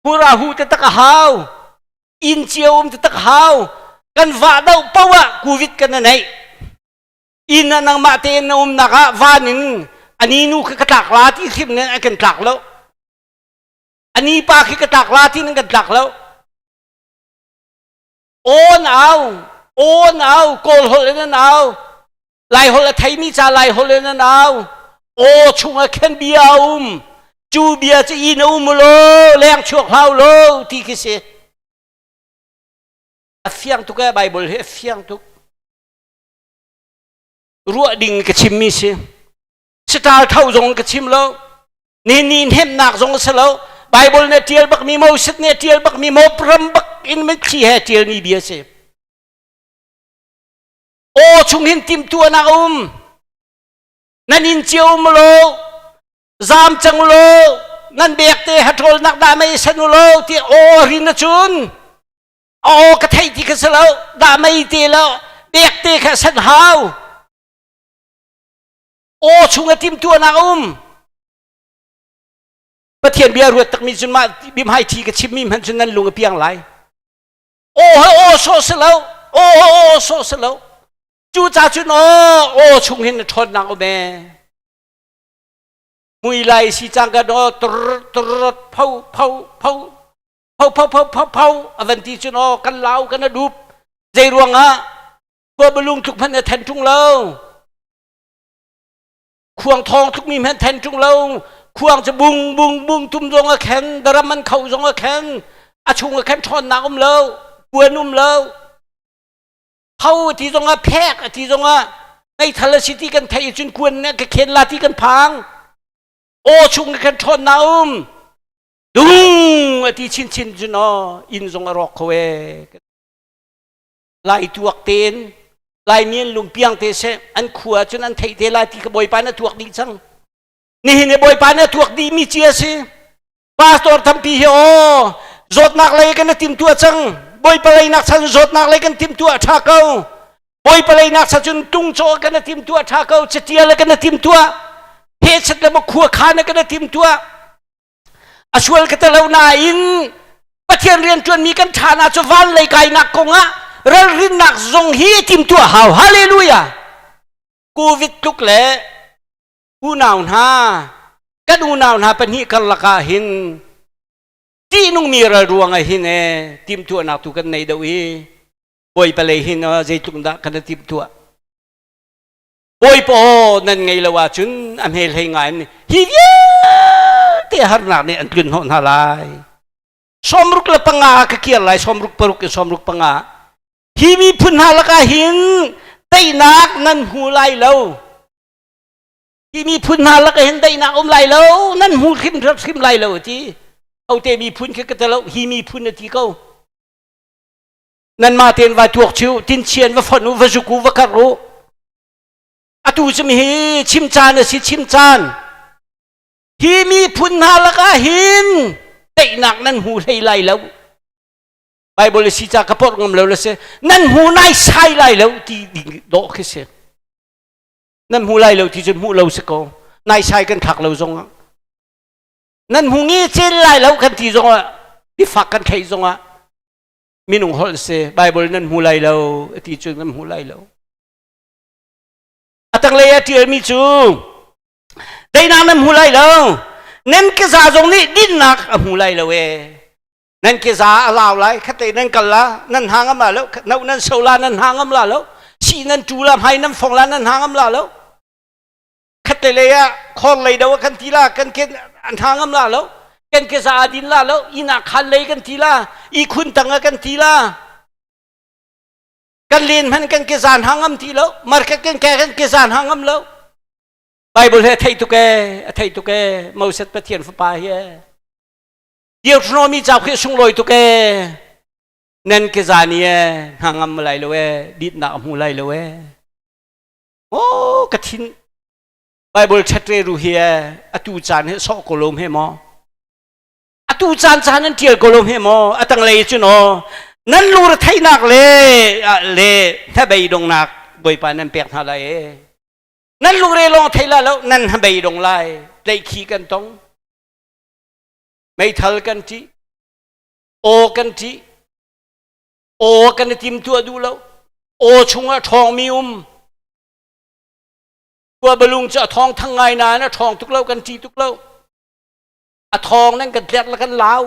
Hmur a hu taktak a hau. Inn cio um taktak hau. Kan vah doh poah ah covid kan na neih. Inn ah nangmah tein na umnak ah van in ani nu khi ka tlak la ti hrim nen an kan tlak lo. Ani pa khi ka tlak la ti nan kan tlak lo. Aw au, aw au, Kawl holh in an au. Lai holh a theimi ca Lai holh in an au. Aw chungah khan bia a um. Cu bia cu inn a um law, leng chuak hlau lo ti khi si. A fiang tuk eh Bible hi a fiang tuk. Ruah ding ka chimmi si. Sital tho zong ka chim lo. Ni ni hnemnak zong a si lo. Bible nih tial bakmi Moses nih tial bakmi mopram bak in mitthli he tialmi bia si. Aw chung hin timhtuahnak a um. Nan inn cio um lo, zaam cang lo, nan bek te haṭawlnak dah mei san u lo ti aw rin acun aw ka theih ti kha si lo dah mei te lo bek te kha san hau aw chung a timhtuahnak a um Pathian bia ruat takmi cun mah bimhai thi ka chimmi hmanh cun nan lung a piang lai aw ha aw sawh si lo aw ha aw sawh si lo cu ca cun aw aw chung hin na ṭhawnnak um ee mui lai si cang ka aw tur tur pho pho pho pho pho pho pho pho a van ti cun aw kan lau kan a dup zei ruangah khua balung tluk hmanh a then ṭung lo Khuang thawng tlukmi hmanh then ṭung lo. Khuang cu bung bung bung tum zong a khen, daram an kho zong a khen, a chung a khen ṭhawnnak um lo, kuan um lo. Ho ti zong ah phek a ti zong ah meithal a si ti kan theih cun kuan nih ka khen la ti kan phang. Aw chung a khen ṭhawnnak um. Dung a ti chinchin cun aw inn zong a rawk kho ee. Lai tuak tein Laimi an lungpiang te seh an khua cun an theih te lai ti ka Bawipa nih a tuak dih cang. Nihin i Bawipa nih a tuak dih mi ci a si. Pastor tampi hi aw zawtnak lei kan i timtuah cang. Bawipa leinak chan zawtnak lei kan timtuah ṭha ko. Bawipa leinak chan cun tungcaw kan i timtuah ṭha ko. Catial kan i timtuah. Hechet le khua khan kan i timtuah. A sual ka te lo nain Pathian rianṭuanmi kan ṭhana cu van lei kainak kongah ralrinnak zong hi timtuah hau. Hallelujah! Covid tluk le unau hna kan unau hna pahnih karlak ah hin ṭihnungmi ral ruangah hin e timtuahnak tu kan nei deuh i Bawipa lei hin zeitluk dah kan i timtuah. Bawipa aw nan ngei lo ahcun a hme hlei ngai in hi vialte. Vialte harnak nih an tlun hnawh hna lai. 65 ka kir lai, 66 in 65. Hi miphun hna lakah hin teinak nan hmu lai lo. Hi miphun hna lakah hin daihnak um lai lo, nan hmu hrim hrim lai lo ti. Hote miphun khi ka ti lo, hi miphun a ti ko. Nanmah tein vai tuak chiu, tin chian va fonh u, va zuk u, va karh u. Atu cu hi chim caan a si, chim caan. Hi miphun hna lakah hin daihnak nan hmu hlei lai lo. Bible a si ca ka porh ngam lo le si. Nan hmu nai sai lai lo ti ding dawh khi si. Nan hmu lai lo ti cun hmuh lo si ko. Nai sai kan thlak lo zong ah. Nan hmu nge cel lai lo kan ti zong ah bifak kan theih zong ah minung holh si Bible nan hmu lai lo ti cu nan hmu lai lo. A tanglei ah ṭialmi cu daihnak nan hmu lai lo. Nan keza zong nih dinnak a hmu lai lo ee. Nan keza a lau lai khatte nan kal la nan ha ngam la lo no nan so la nan ha ngam la lo si nan tu la hmai nan fong la nan ha ngam la lo khatte lei ah khor lei do kan ti la kan ke an ha ngam la lo kan ke za din la lo ina khan lei kan ti la i khun tang kan ti la kan len hman kan ke zan ha ngam ti lo market kan ke kan ke zan ha ngam lo Bible he thei tuk e a thei tuk e Moses Pathian fapa hi e Deuteronomy cauk hi sunglawi tuk e nan ke zan i e hna ngam lai lo e ditnak a hmu lai lo e Oh ka thin Bible chat re ru hi e atu caan hi sawh ko lom he maw atu caan caan an tial ko lom he maw a tanglei cun aw nan lur theihnak le le hnabei dongnak Bawipa nan pek hna lai e nan lungre lawng thei la lo nan hnabei dong lai tleikhi kan tong meithal kan ṭih aw kan ṭih aw kan i timtuah duh lo aw chungah ṭhawngmi um khua balung cu a thawng thang ngai nain a ṭhawng tuk lo kan ṭih tuk lo a thawng nan kan tlek le kan lau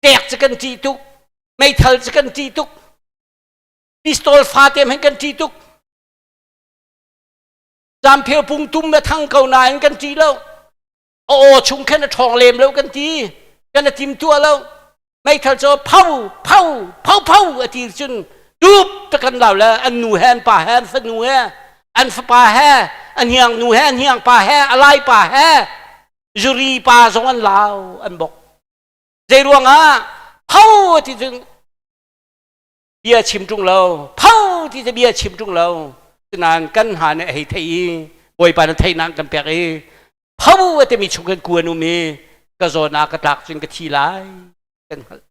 tek cu kan ṭih tuk meithal cu kan ṭih tuk pistol fate hmanh kan ṭih tuk Zampheu pung tum le thang ko nain kan ṭih lo a aw chung khan a ṭhawng lem lo kan ti kan a tim tuah lo meithal cu pho pho pho pho a ti cun dup ta kan lau le an nu he an pa he an fanu he an fapa he an hiang nu he an hiang pa he a lai pa he zuri pa zong an lau an bok zei ruangah pho a ti cun bia chim ṭung lo pho ti cu bia chim ṭung lo nain kan hna nih a hei theih i bawipa na theihnak kan pek i pho a timi chung kan kuan um i ka zawn ah ka tlak cun ka thi lai kan hngalh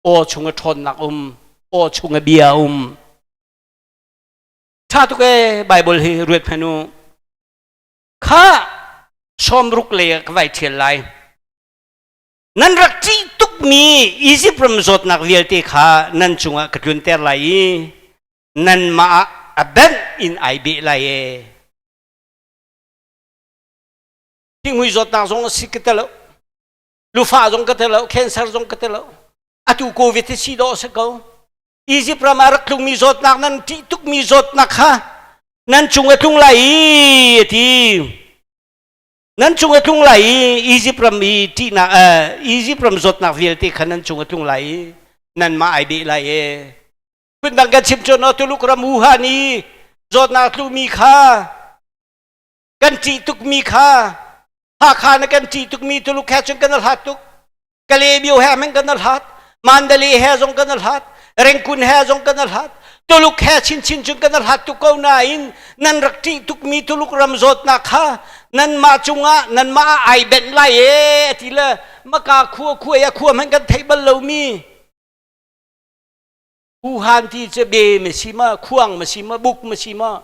aw chung a ṭhawnnak um aw chung a bia um ṭha tuk ee Bible hi ruat hmanh u kha 60 lei ka vai ṭhial lai Nan rak ṭih tukmi Izipt ram zawtnak vialte kha nan cungah ka tlunter lai i nanmah ah a benh in ai beh lai ee. Thinghmui zawtnak zong a si ka ti lo. Lufa zong ka ti lo. Cancer zong ka ti lo. Atu COVID hi si dawh a si ko. Izipt ram ah rak tlungmi zawtnak nan ṭih tukmi zawtnak kha nan cung a tlung lai i a ti. Nan cung a tlung lai i Izipt ram i ṭihnak Izipt ram zawtnak vialte kha nan cung a tlung lai i nanmah ai beh lai e. Phundang kan chim cun Tuluk ram Wuhan i zawtnak tlumi kha kan ṭih tukmi kha Hakha na kan ṭih tukmi Tuluk he cun kan hlat tuk. Kalebio he men kan hlat Mandalay he zong kan hlat Rengkun he zong kan hlat Tuluk he chinchin cun kan hlat tuk ko nain nan rak ṭih tukmi Tuluk ram zawtnak kha nanmah cungah nanmah ah ai benh lai e ati le maka khua khua ya khua hmanh kan theih bal lomi Wuhan ti cu be ma si ma khuang ma si ma buk ma si ma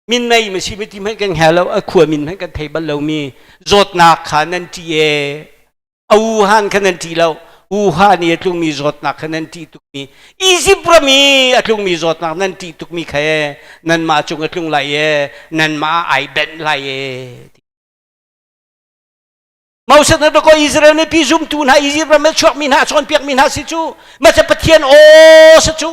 min nei ma si ma ti hmanh kan hngal lo a khua min hmanh kan thei bal lomi zawtnak kha nan ṭih e a Wuhan kha nan ṭih lo Wuhan i a tlungmi zawtnak kha nan ṭih tukmi Egypt ram i a tlungmi zawtnak nan ṭih tukmi kha e nanmah cung a tlung lai e nanmah ai benh lai e Moses na ko Israel mipi zumtu hna Egypt ram a chuakmi hna a chawnpiakmi hna si cu ma Pathian aw si cu.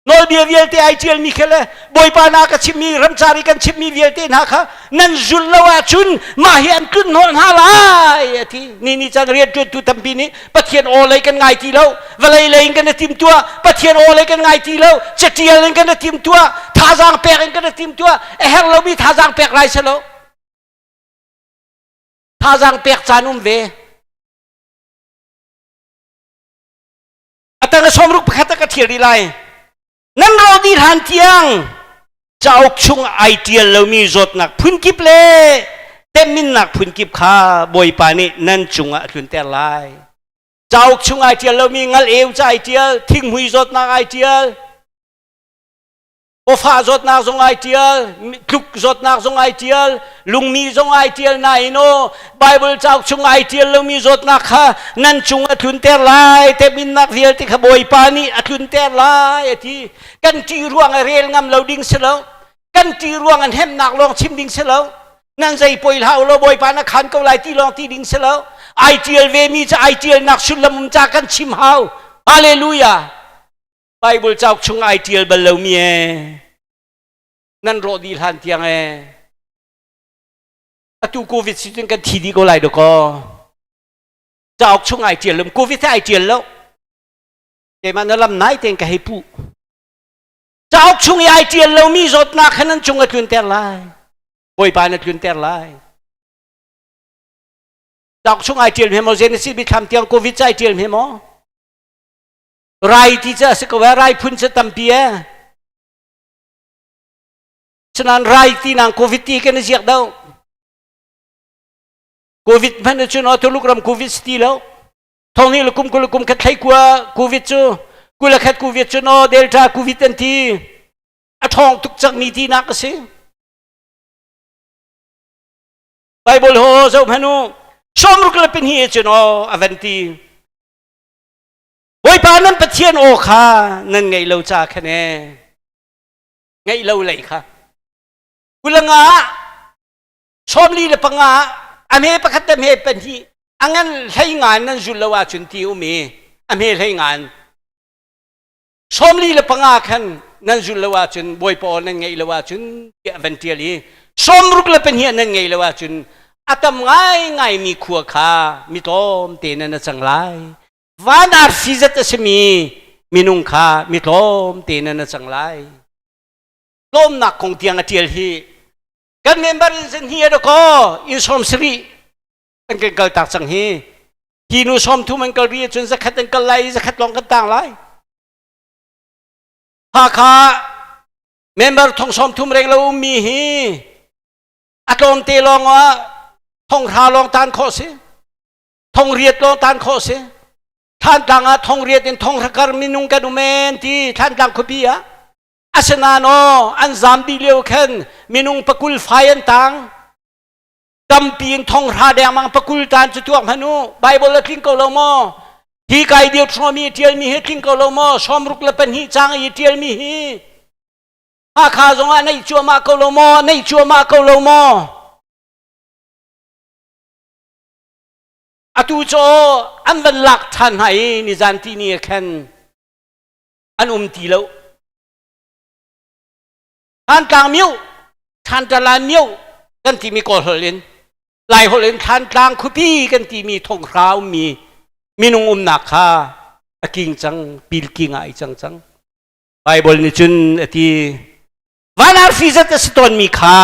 Nawlbia vialte ai ṭialmi kha le Bawipa na ka chimmi ramcar i kan chimmi vialte hna kha nan zulh lo ahcun mah hi an tlun hnawh hna lai a ti. Ni ni caan rianṭuantu tampi nih Pathian aw lei kan ngai ti lo, vawlei lei in kan i timtuah, Pathian aw lei kan ngai ti lo, catial in kan i timtuah, thazaang pek in kan i timtuah, a herh lomi thazaang pek lai si lo. Thazaang pek caan um ve. Atang a sawmruk pakhat a ka ṭhial rih lai. Nan ro dih hlan tiang cauk chung ai ṭial lomi zawtnak phunkip le temminnak phunkip kha Bawipa nih nan cungah a tlunter lai. Cauk chung ai ṭial lomi ngal eu ca ai ṭial, thinghmui zawtnak ai ṭial, Awfa zawtnak zong ai ṭial, tluk zawtnak zong ai ṭial, lungmi zong ai ṭial nain aw Bible cauk chung ai ṭial lomi zawtnak kha nan cung a tlunter lai, teminnak vialte kha Bawipa nih a tlunter lai a ti. Kan ṭih ruang a rel ngam lo ding si lo. Kan ṭih ruang an hemnak lawng chim ding si lo. Nan zei poi hlah u law Bawipa na khan ko lai ti lawng ti ding si lo. Ai ṭial ve mi cu ai ṭialnak sullam um ca kan chim hau. Hallelujah. Bible cauk chung ai ṭial bal lomi ee nan rawh dih hlan tiang ee atu covid si cun kan thi dih ko lai dakaw cauk chung ai ṭial lo covid he ai ṭial lo keimah na lam nai tein ka hei puh cauk chung i ai ṭial lomi zawtnak kha nan cung a tlunter lai bawipa na tlunter lai cauk chung ai ṭial hme maw Genesis bithlam tiang covid ca ai ṭial hme maw Rai ti cu a si ko ee, rai phun cu tampi ee. Cunain rai ti nang COVID ti kan i ziak do. COVID hmanh cu no Tuluk ram COVID si ti lo. Thong ni le kum 20 kum khat thlei kua COVID cu 20 khat COVID cu no Delta COVID an ti. A ṭhawng tuk cangmi tinak a si. Bible ho zoh hmanh u. 60 le pahnih cu no a van ti. Bawipa nan Pathian aw kha nan ngaih lo ca khan ee ngaih lo lei kha kulanga 45 a hme pakhat le hme pahnih a ngan hlei ngan nan zul lo ahcun ti um i a hme hlei ngan 45 khan nan zul lo ahcun Bawipa aw nan ngaih lo ahcun tiah van ṭial i 62 nan ngaih lo ahcun a tam ngaingaimi khua kha mi tlawmte nan a cang lai van arfi zat a simi minung kha mi tlawmte nan a cang lai tlawmnak kong tiang a ṭial hi kan member in zan hi a ko in 70 an kan kal tak cang hi hi nu 30 an kal ri cun zakhat an kal lai zakhat lawng kan tang lai Hakha member thong 30 reng lo ummi hi a tlawmte lawng ah thong hra lawng tan khawh si thong riat lawng tan khawh si Thantlang ah thong riat in thong hrakar minung kan um en ti Thantlang khuapi ah asinain aw an zam dih lio khan minung pakul fai an tang tampi in thong hra dengmang pakul tan cu tuak hmanh u Bible a tling ko lo maw hi kai Deuteronomy tialmi hi tling ko lo maw 62 cang i tialmi hi Hakha zongah neih cuahmah ko lo maw neih cuahmah ko lo maw atu cu an van lak ṭhan hna i nizan ti ni ah khan an um ti lo Thantlang mio Thantalan mio kan timi Kawl holh in Lai holh in Thantlang khuapi kan timi thonghra ummi minung umnak kha a king cang pil king ah i cang cang Bible nih cun a ti van arfi zat a si tawnmi kha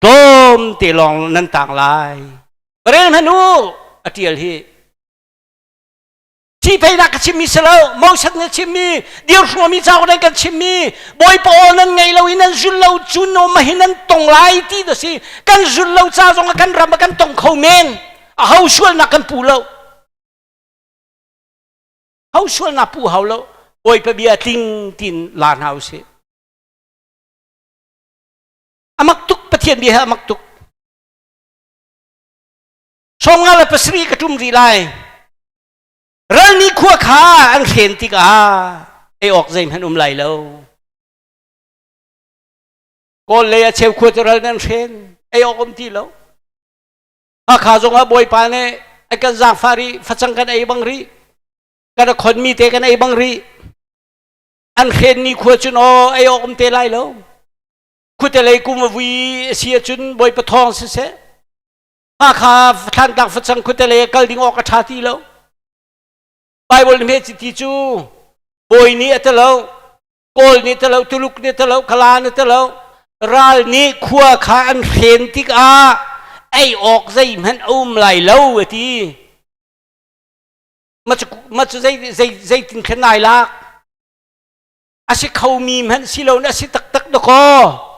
tlawmte lawng nan tang lai rel hmanh u a ṭial hi Thihpeinak ka chimmi si lo Moses nih chimmi dirhruami cauk nan kan chimmi Bawipa aw nan ngei lo i nan zul lo cu no mahi nan tong lai ti da si kan zul lo ca zong ah kan ram ah kan tong kho men a ho sualnak kan pu lo ho sualnak pu hau lo Bawipa bia tling tin la hna usih amak tuk Pathian bia hi amak tuk 57 ka ṭum rih lai ral nih khua kha an hren tikah ei awk zeihmanh um lai lo kawl lei a cheu khua cu ral nan hren ei awk um ti lo Hakha zongah bawipa nih a kan zaangfah rih facang kan ei bang rih kan a khonmi te kan ei bang rih. An hren ni khua cun aw ei awk um te lai lo. Khuate lei kum a vui a si ahcun Bawipa thawng siseh. Hakha Thlantlang facang khuate lei kal ding awk a ṭha ti lo. Bible nih hme ti cu bawi nih a ti lo, Kawl nih ti lo, Tuluk nih ti lo, Kala nih ti lo, ral nih khua kha an hren tikah ei awk zeihmanh a um lai lo a ti. Ma cu zeitin khan nai lak? A si khomi hmanh si lo na si taktak dakaw.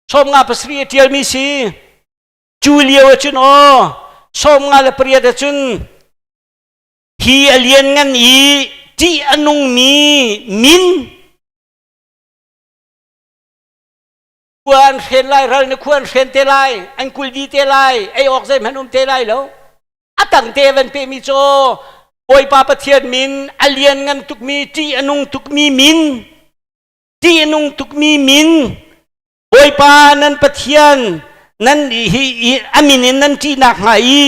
57 a ṭialmi si. Cu lio ahcun aw 58 ahcun hi a lianngan i ṭih a nungmi min khua an hren lai ral na khua an hren te lai an kul dih te lai ei awk zeihmanh um te lai lo a tang te van pehmi cu Bawipa Pathian min a lianngan tukmi ṭih a nung tukmi min ṭih a nung tukmi min Bawipa nan Pathian nan hi a min in nan ṭihnak hnga i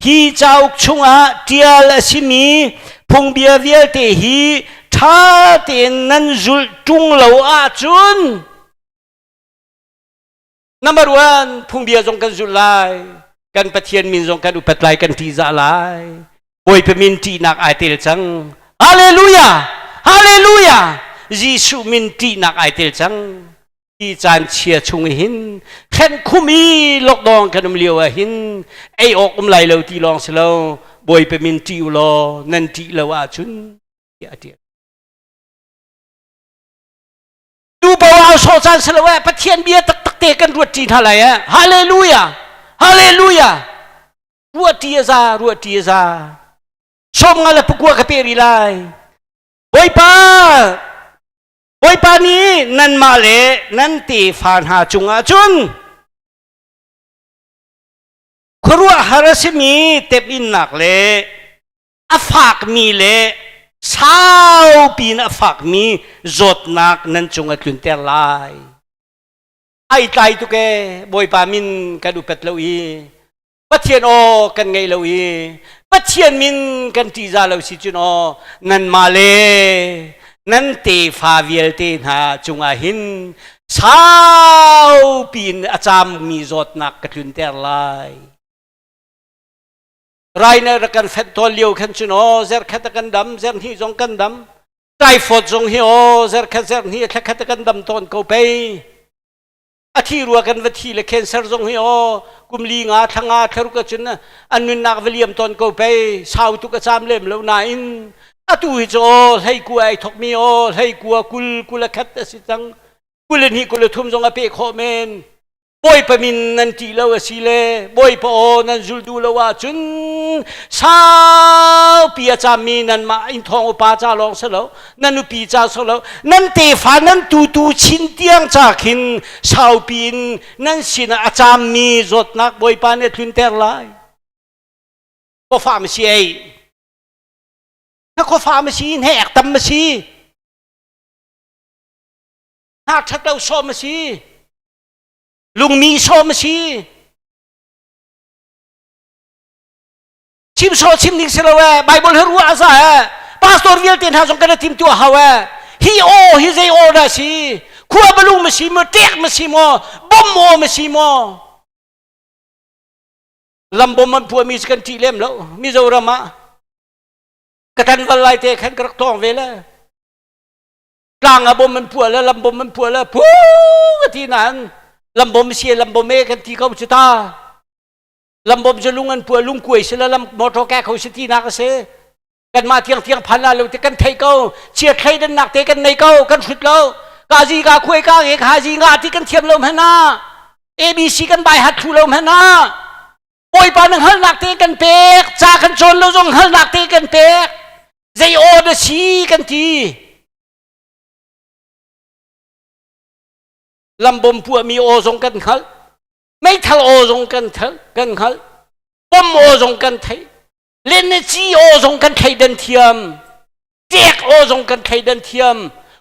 hi cauk chungah ṭial a simi phungbia vialte hi ṭha tein nan zulh ṭung lo ahcun number one phungbia zong kan zulh lai kan Pathian min zong kan upat lai kan ṭihzah lai Bawipa min ṭihnak ai tel cang Hallelujah Hallelujah Jesuh min ṭihnak ai tel cang Hi caan chia chung hin khenkhum i lockdown kan um lio ah hin ei awk um lai lo ti lawng si lo Bawipa min ṭih u law nan ṭih lo ahcun tiah a ṭial. Tu poah sawh caan si lo eh Pathian bia taktak te kan ruat ṭi hna lai eh Hallelujah Hallelujah ruah ṭi a za ruah ṭi a za 59 ka pe rih lai Bawipa Bawipa nih nanmah le nan tefa hna cungah cun khuaruahhar a simi temhinnak le a fakmi le saupi in a fakmi zawtnak nan cung a tlunter lai. Ai tlai tuk ee Bawipa min kan upat lo i Pathian aw kan ngei lo i Pathian min kan ṭihzah lo si cun aw nanmah le nan tefa vialte hna cungah hin saupi in a caammi zawtnak ka tlunter lai. Rai na rak kan fenh tawn lio khan cun aw zerkhat a kan dam, zerhnih zong kan dam. Typhoid zong hi aw zerkhat zerhnih thlakhat a kan dam tawn ko pei. A thi rua kan va thi le cancer zong hi aw kum li nga thla nga thla ruk ahcun an nunnak va liam tawn ko pei sau tuk a caam lem lo nain atu hi cu aw hlei kua ai thokmi aw hlei kua 20 21 a si cang 22 23 zong a peh khawh men Bawipa min nan ṭih lo a si le Bawipa aw nan zul duh lo ahcun saupi a cammi nanmah inn thawng upa ca lawng si lo nan nupi ca si lo nan tefa nan tutu chin tiang ca khin saupi in nan sinah a cammi zawtnak Bawipa nih a tlunter lai. Khuafa ma si ei. Na khuafa ma si, hnek tam ma si. Hna ṭhat lo sawm a si. Lungmi sawm a si. Chim sawh chim ding si lo ee Bible hi ruah a za ee pastor vialte hna zong kan i tim tuah hau ee hi aw hi zei aw dah si khua balung ma si maw tek ma si maw bom aw ma si maw lambom an puahmi si kan ṭih lem lo Mizoram ah ka tan val lai te khan ka rak tawng ve le tlang ah bom an puah le lambom an puah le phu ka ti nain lambom si lambom e kan ti ko cu ta lambom cu lung an puah lungkuai si le lam motor ke kho si tinak a si kanmah tiang tiang phan la lo te kan thei ko chiat thleidannak te kan nei ko kan hrut lo ka zi ka khuai ka nge kha zi nga ti kan thiam lo hmana abc kan bai hat thlu lo hmana bawipa na hngalhnak te kan pek ca kan cawn lo zong hngalhnak te kan pek zei aw na si kan ti lambom puahmi aw zong kan hngalh meithal aw zong kan thal kan hngalh bom aw zong kan theih lenci aw zong kan thleidan thiam tek aw zong kan thleidan thiam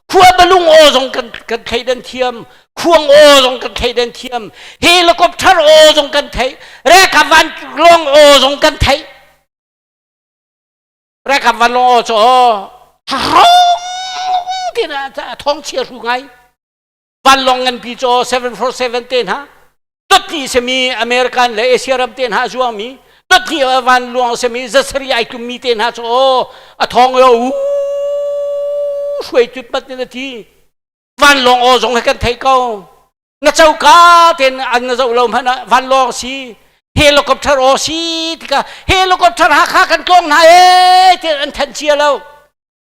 khua balung aw zong kan kan thleidan thiam khuang aw zong kan thleidan thiam helicopter aw zong kan theih ralkap vanlawng aw zong kan theih ralkap vanlawng aw cu aw. Rong ti na thong chia hru ngai. Vanlawng nganpi cu 747 te hna dotli semi American le Asia ram te hna zuangmi dotli vanluang semi zasari ai tummi te hna cu a thong yo u hruai tut mat in a thi. Vanlawng aw zong he kan thei ko. Na coka ten an na zoh lo hmanh ah vanlawng si helicopter aw si tika helicopter Hakha kan tlawng hna ee ti an thanh cia lo.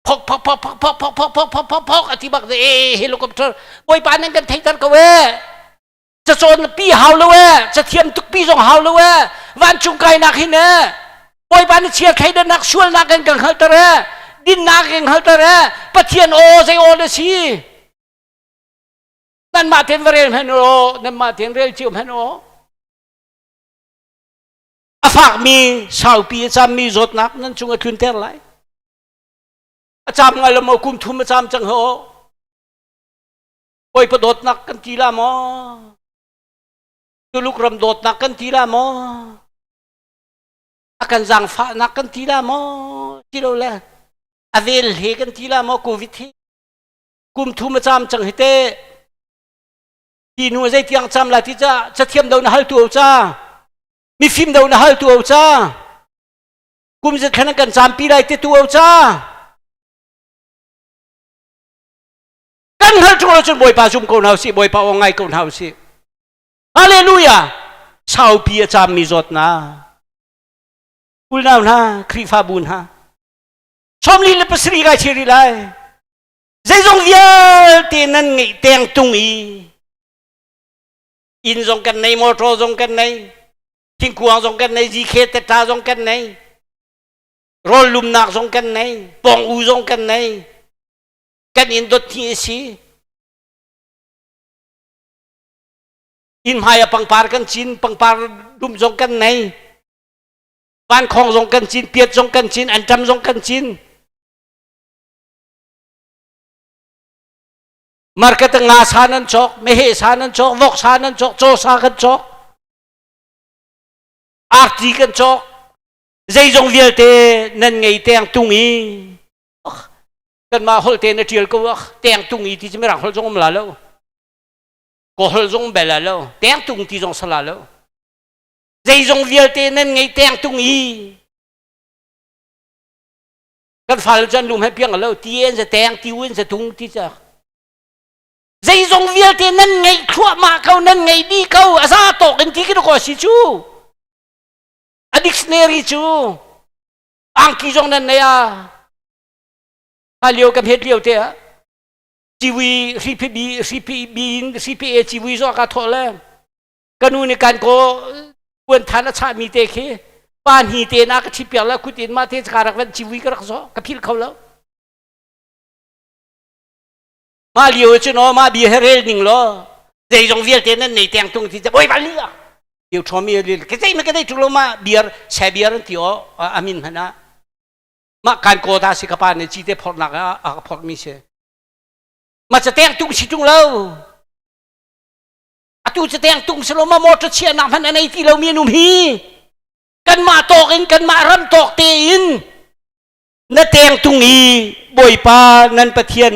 Phok phok phok phok phok phok phok phok phok phok phok a ti bak ee helicopter bawipa nan kan theiter ko ee. Cacawn pi hau lo ee, cathiam tuk pi zong hau lo ee, vancung kainak hin ee, Bawipa na chia thleidannak sualnak in kan hngalhter ee, dinnak in hngalhter ee, Pathian aw zei aw na si. Nanmah ten va rel hmanh aw, nanmah ten rel cio hmanh aw. A fakmi saupi a cammi zawtnak nan cung a tlunter lai. A cam ngai lo maw kum thum a cam cang ho. Bawipa dawtnak kan ti la maw? Tuluk ram dawtnak kan ti la maw? A kan zaangfahnak kan ti la maw? Ti lo le a vel he kan ti la maw COVID hi? Kum thum a cam cang hi te. Ti nu zei tiang cam la ti ca cathiam do na hal tu o ca. Mifim do na hal tu o ca. Kum zet khan kan cam pi lai te tu o ca. Kan hngalh ṭung lo cun Bawipa zum ko hna usih, Bawipa aw ngai ko hna usih. Hallelujah! Saupi a caammi zawtnak. Unau hna, Khrihfabu hna, 47 kai chiri lai. Zeizong vialte nan ngeih teng tung i inn zong kan nei, motor zong kan nei, thingkuang zong kan nei, GK tetta zong kan nei, rawl lumnak zong kan nei, pong u zong kan nei, kan inn dot hi a si. Inn hmai ah pangpar kan cin, pangpar dum zong kan nei. Vankhong zong kan cin, piat zong kan cin, anṭam zong kan cin. Market nga sa nan cawk, meheh sa nan cawk, vok sa nan cawk, caw sa kan cawk. Arti kan cawk. Zeizong vialte nan ngei teng tung i kanmah holh te na ṭial ko ah tengtung i ti cu mirang holh zong um la lo kaw holh zong bel la lo tengtung ti zong sala lo zeizong vialte nan ngei tengtung i kan fale cu an lum he piang lo ti en za teng ti un za tung ti ca zeizong vialte nan ngeih thluahmah ko nan ngei dih ko a za tawk in ti ki ko si cu a dictionary cu angki zong nan nei a lio kan het lio te ah civui hripi bi hripi bi in hripi e civui zo ka thawh le ka nu nih kan ko puan than a chah mi te khi pa hni te na ka thip piak la kut in ma te ka rak van civui ka rak zo ka phil kho lo ma lio cu no ma bi he rel ning lo zeizong vialte nan nei teng tung ti boi bal li a yêu cho mi li ke zei ma ke dei tu lo ma biar se biar an ti o amin hana ma kan ko ta si ka pa ne chi te phor nak a a phor mi se ma cha teng tung si tung lo atu cha teng tung se lo ma motor chia nak hman anei ti lo mi num hi kan ma tok in kan ma ram tok te in na teng tung i bawipa nan pathian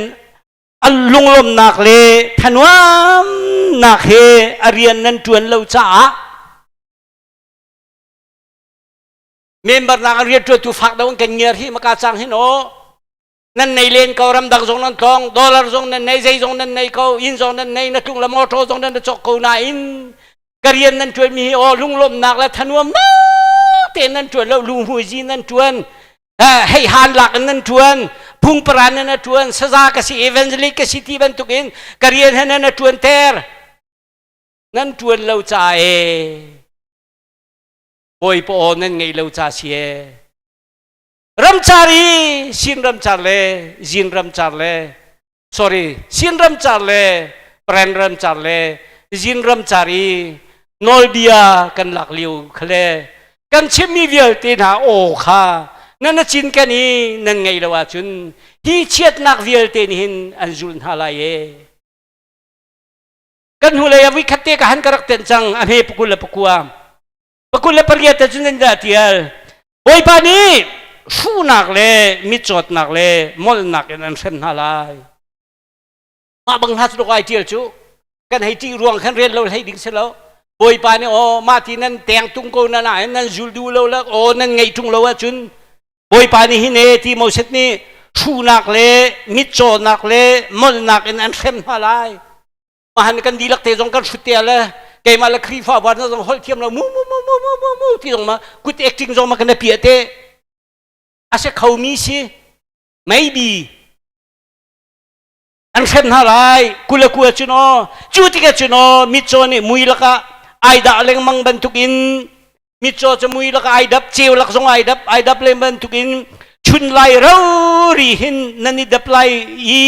an lunglawmnak le thanuamnak he a rian nan ṭuan lo caah member nak an rian ṭuantu fak do kan ngiar hi maka cang hin aw nan nei len ko ramdang zong nan tlawng dollar zong nan nei zei zong nan nei ko inn zong nan nei na tlung le motor zong nan cawk ko nain ka rian nan ṭuan mi hi aw lunglawmnak le thanuamnak te nan ṭuan lo luhmuizi nan ṭuan hei han lak in nan ṭuan phung paran nan ṭuan saza ka si evangelist ka si ti bantukin ka rian he nan ṭuan ter nan ṭuan lo ca e bawipa aw nan ngeih lo ca si e ramcar i sin ramcar le zin ramcar le sorry sin ramcar le pren ramcar le zin ramcar i nawlbia kan lak lio khale kan chimmi vialte hna aw kha nan na cin kan i nan ngei lo ahcun hi chiatnak vialte nih hin an zul hna lai e kan hnulei ah vuikhat te ka han ka rak tenh cang a hme pakul le pakua pakul le pariat te cun nan dah tial bawipa nih. hruhnak le mitcawtnak le molhnak in an hrem hna lai. Mah bang hna cu ai ṭial cu kan hei ṭih ruang khan rian lo hlei ding si lo. Bawipa nih aw mah ti nan teng tung ko na nain nan zul duh lo le aw nan ngaih ṭung lo ahcun Bawipa nih hin e ti Moses nih hruhnak le mitcawnak le molhnak in an hrem hna lai. Mahan kan dihlak te zong kan hrut te le keimah le Khrihfa bu na zong holh thiam lo mu mu mu mu mu mu mu ti zong ma kut acting zong ma kan piah te a si khomi si maybe an hrem hna lai kule kua cun aw cu tikah cun aw mitcaw nih mui lakah ai dah lengmang bantukin mitcaw cu mui lakah ai dap ceu lak zong ai dap ai dap leng bantukin chun lai rori hin nan i dap lai i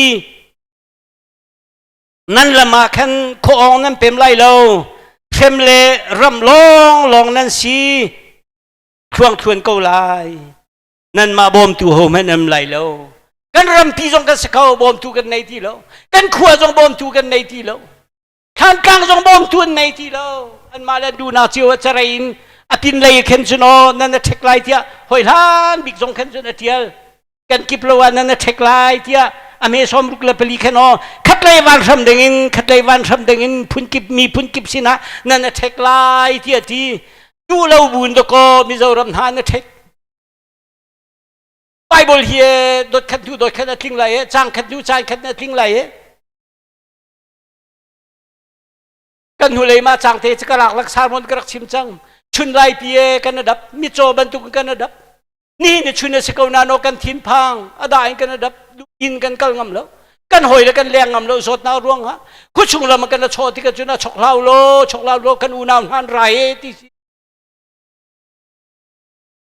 nan lam ah khan khuaawng nan pem lai lo hrem le ram lawng lawng nan si thluangthluan ko lai nanmah bawmtu ho hmanh am lai lo kan rampi zong kan si kho bawmtu kan nei ti lo kan khua zong bawmtu kan nei ti lo Thlantlang zong bawmtu an nei ti lo anmah le duhnak cio ah carei in a pin lei khen cun aw nan a ṭhek lai tiah hoi hlan bik zong khen cun a ṭial kan kip lo ah nan a ṭhek lai tiah a me 64 khen aw khatlei van hram ding in khatlei van hram ding in phunkip mi phunkip sinah nan a ṭhek lai tiah ti duh lo buin dakaw Mizoram hna na ṭhek Bible hi dot khat hnu dot khat a tling lai e cang khat hnu cang khat a tling lai e kan hnulei ma cang te ka lak lak sarmon ka rak chim cang chun lai pi e kan adap micaw bantuk kan adap ni ni chun a si ko na no kan thin phang ada in kan adap in kan kal ngam lo kan hoi le kan leng ngam lo zawtnak ruang ha khuchung lam kan a chaw ti ka cun a chok hlau lo chok hlau lo kan unau hnan rai e ti si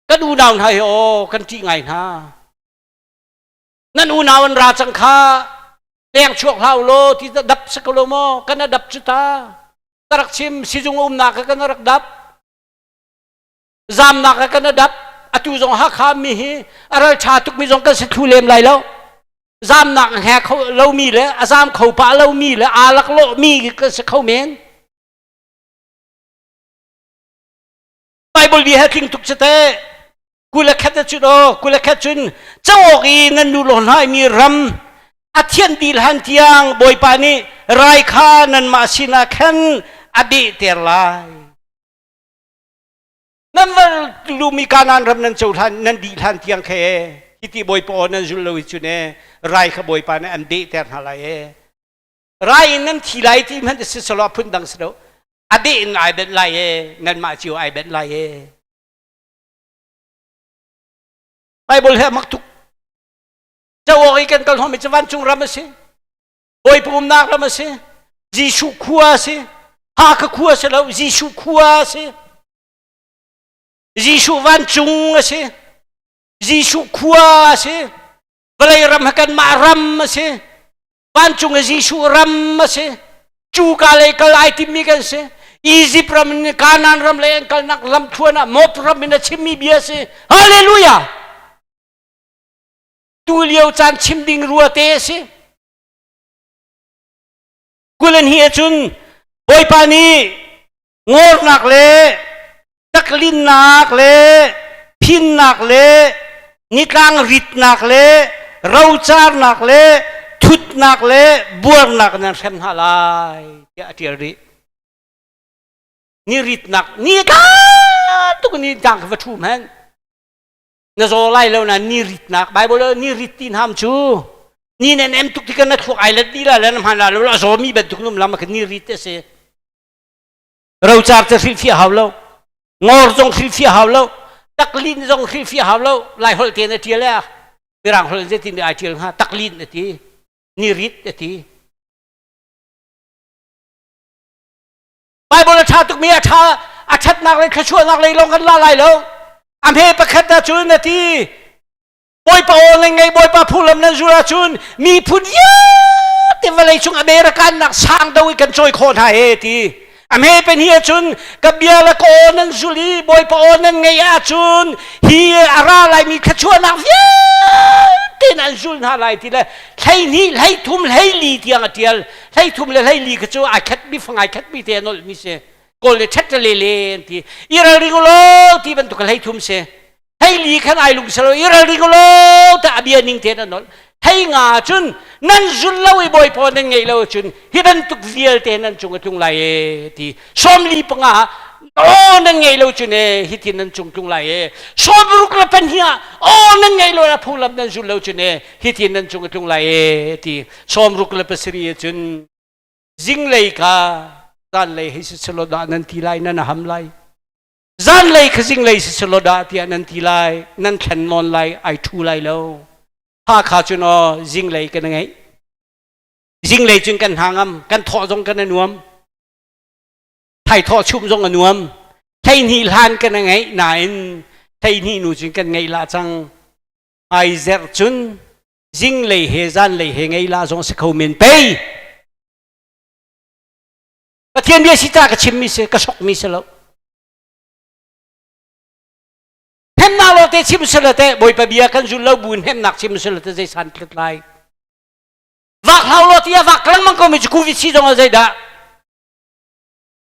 kan unau hna hi aw kan ṭih ngai hna nan unau an ra cang kha leng chuak hlau law ti dap si ko lo maw kan a dap cu ta ka rak chim sizung umnak ka kan rak dap zamnak ka kan a dap atu zong Hakha mi hi a ral ṭha tuk mi zong kan si thlu lem lai lo zamnak he kho lomi le a zam kho pah lomi le aa laklawh mi kan si kho men Bible bia he tling tuk cu teh kul khat cun aw kul khat cun cawk i nan nu lo hlai mi ram a thian dil han tiang bawipa nih rai kha nanmah sinah khan a behter lai nan va lumi Kanaan ram nan cohlan nan dih hlan tiang khe hiti bawipa aw nan zul lo i cun e rai kha bawipa nih an behter hna lai e rai in nan thi lai ti hmanh si salo phun dang si lo a beh in ai benh lai e nanmah cio ai benh lai e Bible he mak tuk cawk i kan kal hnawmi cu vancung ram a si Bawipa umnak ram a si Jesuh khua a si Hakha khua a si lo Jesuh khua a si Jesuh vancung a si Jesuh khua a si vawlei ram ha kanmah ram a si vancung i Jesuh ram a si cuka lei kal ai timmi kan si Egypt ram in Kanaan ram lei an kalnak lamthluan ah Moab ram in a chimmi bia a si Hallelujah tu lio caan chim ding rua te a si kulan hi ahcun Bawipa nih ngawrnak le taklinnak le phinnak le nitlang ritnak le rocarnak le thutnak le buarnak nan hrem hna lai tiah a ṭial rih. Ni ritnak ni tuk ni tang va ṭhu hmanh na zaw lai lo na ni ritnak Bible ni rit ti nam cu ni nen em tuk ti kan na thluak ai let di la le na hman la lo a zaw mi bantuk num lam ni rit a si rocar cu hrilhfiah hau lo ngor zong hrilhfiah hau lo taklin zong hrilhfiah hau lo lai holh te na ṭial e mirang holh zeitin dah ai ṭial hnga taklin a ti nirit a ti Bible a ṭha tukmi a ṭha a ṭhatnak le thluachuahnak lei lawng kan la lai lo a hme pakhat ahcun a ti Bawipa aw nan ngei Bawipa phunglam nan zul ahcun miphun vialte vawlei cung American nak sang do i kan cawi khawh hna he ti a hme pen hi ahcun ka bia le ka aw nan zul i Bawipa aw nan ngei ahcun hi a ra laimi thluachuahnak vialte nan zul hna lai ti le 12 13 14 tiang a tial 13 le 14 kha cu ai khat mi fang ai khat mi te a nolh mi si kawl le ṭhet le le an ti i ralring u law ti bantuk 13 si. Hei li khan ai lung selo i ralring lo ta abia ning te nan nol. Hei nga cun nan zul lo i bawipa nan ngei lo cun hi bantuk vialte nan cung a tlung lai e ti 45 aw nan ngei lo cun e hitin nan cung tlung lai e 62 ah aw nan ngei lo na phunglam nan zul lo cun e hitin nan cung a tlung lai e ti 67 cun zinglei ka zanlei hei si selo dah nan ti lai nan ham lai zanlei kha zinglei si selo dah tiah nan ti lai nan thlen nawn lai ai thu lai lo Hakha cun aw zinglei kan ngeih zinglei cun kan hna ngam kan thawh zong kan a nuam thaithawh chum zong a nuam 12 hlan kan ngeih nain 12 nu cun kan ngeih la cang ai zerh cun zinglei he zanlei he ngei la zong si kho men pei Pathian bia si ta ka chimmi si ka sokmi si lo hnemnak lo te chim si le te Bawipa bia kan zul lo bu hnemnak chim si le te zei san tlut lai vak hlau lo ti a vak lengmang ko mi cu covid si zong a zei dah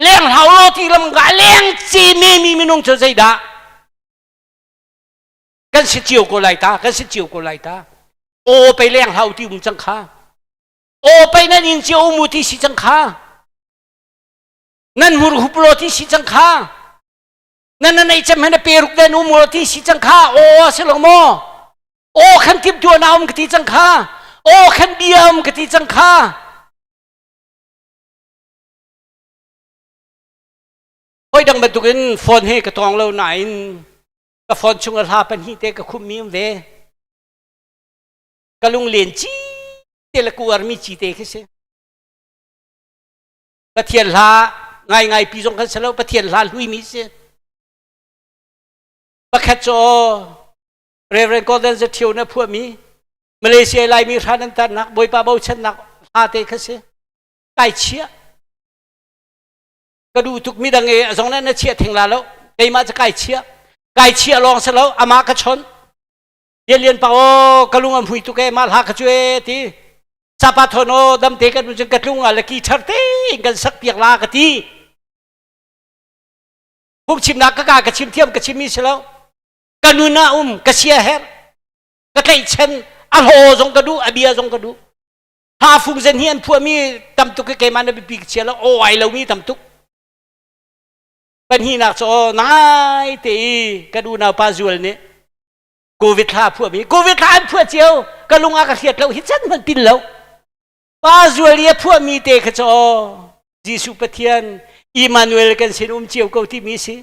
leng hlau lo ti lengmang ka leng ce me mi minung cu zei dah kan si cio ko lai ta kan si cio ko lai ta aw pei leng hlau ti um cang kha aw pei nan in cio um u ti si cang kha nan hmur hup lo ti si cang kha nan na nei cem hen pe ruk den um lo ti si cang kha aw si lo maw aw khan tip tua na um ka ti cang kha aw khan bia um ka ti cang kha hoi dang bantukin phone he ka tong lo nain ka phone chung a hla pahnih te ka khummi um ve ka lunglen ci te le ku armi ci te khi si Pathian hla ngai ngai pi zong kan si lo Pathian hla hlui mi si pakhat cu Reverend Gordon Zathio na phuahmi Malaysia Laimi hran an tarnak Bawipa bochannak hla te kha si kai chia ka duh tuk mi dang e zong na chia theng la lo keimah cu kai chia kai chia lawng si lo amah ka chon Lian Lian pa aw ka lung am hui tuk e mah hla ka cu e ti sapa thon aw dam te kan cun ka tlung ah le ki thar te in kan sak piak la ka ti phungchimnak ka ka ka chim thiam ka chim mi si lo ka nun ah um ka sia her ka tlaihchan a hlaw zong ka duh a bia zong ka duh ha fung zen hi an phuahmi tam tuk keimah na bipi ka chia lo aw ai lomi tam tuk pahnihnak cu aw nai te i kan unau pa zual nih covid thla phuahmi covid thla an phuah cio ka lung a ka hriat lo hi chan hmanh pin lo pa zual i a phuahmi te kha cu aw Jesuh Pathian Emmanuel kan sin um cio ko timi si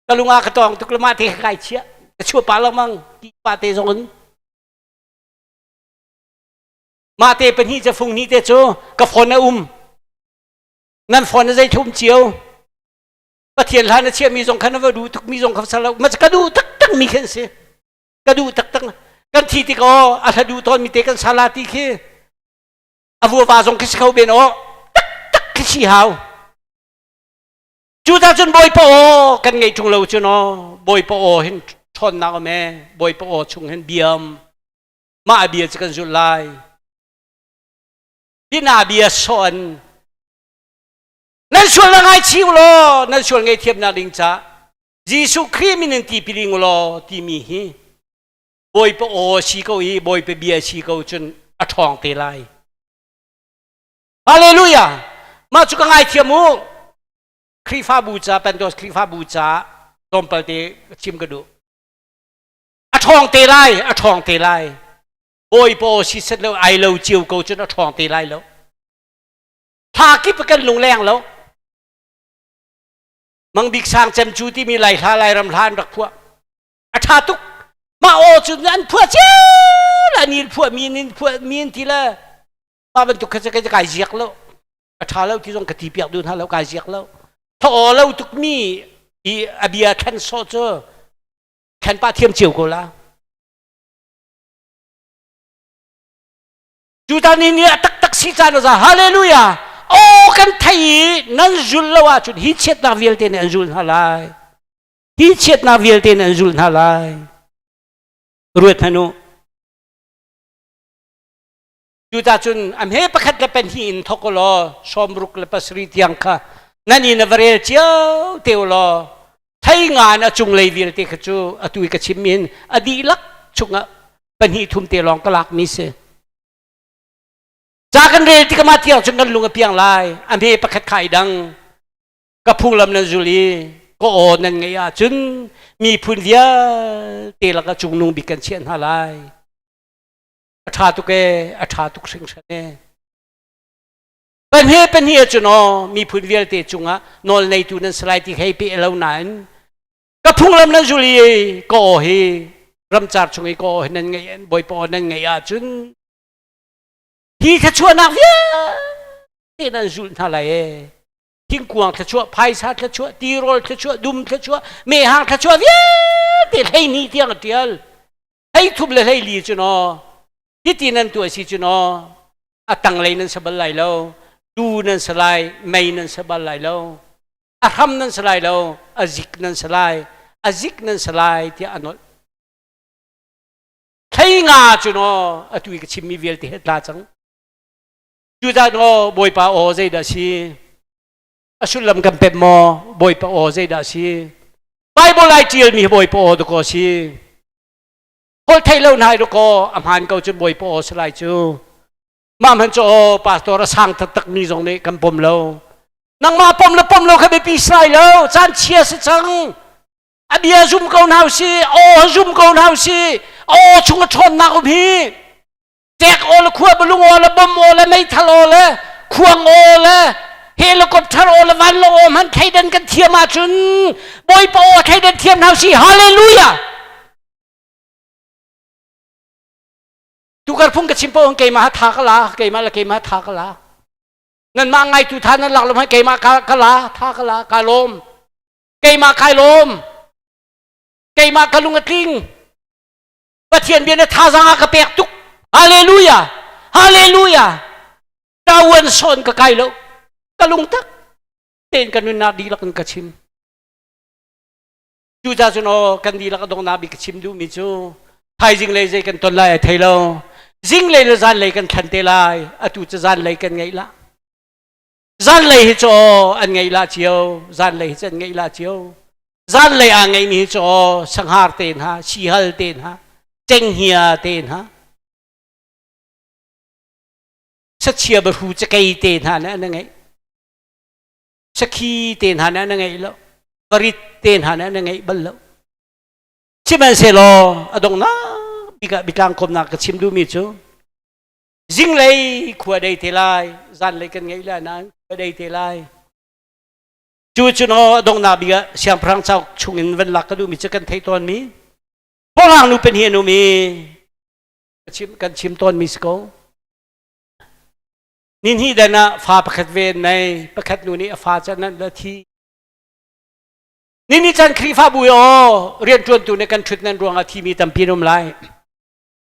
ka lung a ka tawng tuk le mah te ka kai chiah ka chuah pa lengmang ti pa te zong in mah te pahnih ca fung hnih te cu ka phone a um nan phone a zei thum cio pathian hlan a chiahmi zong khan va duh tukmi zong kha salo ma ka duh taktak mi khan si ka duh taktak kan thi tik aw a hla duh tawn mi te kan sala ti khi a vuava zong khi si kho ben aw taktak khi si hau Cuta cun Bawipa aw kan ngeih ṭung lo cun aw Bawipa aw hin ṭhawnnak um ee Bawipa aw chung hin biam mah bia cu kan zulh lai bina bia sawn nan sual na ngaichih u law nan sual ngaihthiamnak ding ca Jesuh Khrih min in ti piling u law timi hi Bawipa aw si ko i Bawipa bia si ko cun a ṭhawng te lai Hallelujah! Mah cu ka ngaithiam u. Khrihfabu ca, Pentecost Khrihfabu ca tlawmpal te chim ka duh. A ṭhawng te lai, a ṭhawng te lai. Bawipa aw si set lo, ai lo cio ko cun a ṭhawng te lai lo. Thla kip kan lungleng lo. Mang Bik Sang Cem cu timi Lai hla Lairam hla an rak phuah. A ṭha tuk. Mah aw cu an phuah cio la ni phuah mi nin phuah mi in ti le mah bantuk kha cu kai ziak lo a ṭha lo ti zong ka ti piak duh hna lo kai ziak lo thaw lo tukmi i a bia thlen sawh cu thlen pah thiam cio ko la Judah ni ni a taktak si caan a za hallelujah aw kan thei i nan zul lo ahcun hi chiatnak vialte nih an zul hna lai hi chiatnak vialte nih an zul hna lai ruat hmanh u Cucacun a hme pakhat le pahnih in thawk u law 67 tiang kha nan inn a va rel cio te u law. Thei nga in a cunglei vialte kha cu atu i ka chimmi hin a dihlak chungah pahnih thum te lawng ka lakmi si. Ca kan rel tikah mah tiang cun kan lung a piang lai. A hme pakhat kha ai dang. Ka phunglam nan zul i ka aw nan ngaih ahcun miphun vialte lakah cungnung bik kan chiah hna lai. A ṭha tuk ee, a ṭha tuk hringhran ee. Pahnih pahnih ahcun aw miphun vialte cungah nawl neitu nan si lai ti hei pe lo nain ka phunglam nan zul i ka aw hi ramcar chung i ka aw hi nan ngaih bawipa aw nan ngaih ahcun hi thluachuahnak vialte nan zulh hna lai ee thingkuang thluachuah phaisa thluachuah tirawl thluachuah dum thluachuah mehhang thluachuah vialte hleini tiang a ṭial hlei thum le hlei li cu naw hiti nan tuah si cu naw a tanglei nan sa bal lai lo tu nan sa lai mei nan sa bal lai lo a hram nan sa lai lo a zik nan sa lai a zik nan sa lai tiah a nolh thlei nga cu naw atu i ka chimmi vialte he tla cang cucaah naw bawipa aw zeidah si a sullam kan pet maw bawipa aw zeidah si Bible ai ṭialmi hi bawipa aw dakaw si holh theih lo hna dakaw a hmaan ko cun bawipa aw si lai cu mah hman cu aw pastor a sang taktak mi zong nih kan pom lo nangmah pom le pom lo kha biapi si lai lo caan chia si cang a bia zum ko hna si aw zum ko hna si aw chung a ṭhawnnak um hi tek aw le khua balung aw le bom aw le meithal aw le khuang aw le helicopter aw le vanlawng aw hman thleidan kan thiam ahcun bawipa aw thleidan thiam hna si hallelujah tukar phung ka chim po keimah tha ka la keimah le keimah tha ka la nanmah ngaitu tha nan lak lo hmanh keimah ka ka la tha ka la ka lawm keimah kai lawm keimah ka lung a tling Pathian bia na thazaang a ka pek tuk. Hallelujah! Hallelujah! Tawan sawn ka kai lo. Ka lungtak tein ka nunnak dihlak in ka chim. Cucaah cun aw kan dihlak a donghnak bik ka chim duhmi cu thaizing lei zei kan ton lai ai thei lo. Zinglei le zanlei kan thlan te lai. Atu cu zanlei kan ngeih la. Zanlei hi cu aw an ngeih la cio. Zanlei hi cu an ngeih la cio. Zanlei aa ngeihmi hi cu aw sanghar te hna, sihal te hna, cenghngia te hna, sachia bahru cakei te hna nih an ngeih. Sakhi te hna nih an ngeih lo. Varit te hna nih an ngeih bal lo. Sihmanhsehlaw a donghnak bik ah biatlang komnak ka chim duhmi cu zinglei khua dei te lai, zanlei kan ngeih lai nain khua dei te lai. Cu cun aw a donghnak bik ah siangpahrang cauk chungin van lak ka duhmi cu kan theih tawnmi Kawlhang nu pahnih an um i kan chim tawnmi si ko. Ni hnih dan ah fa pakhat ve an nei, pakhat nu nih a fa cu an la thi. Ni ni chan Khrihfabu i aw rianṭuantu nih kan ṭhut nan ruangah thimi tampi an um lai.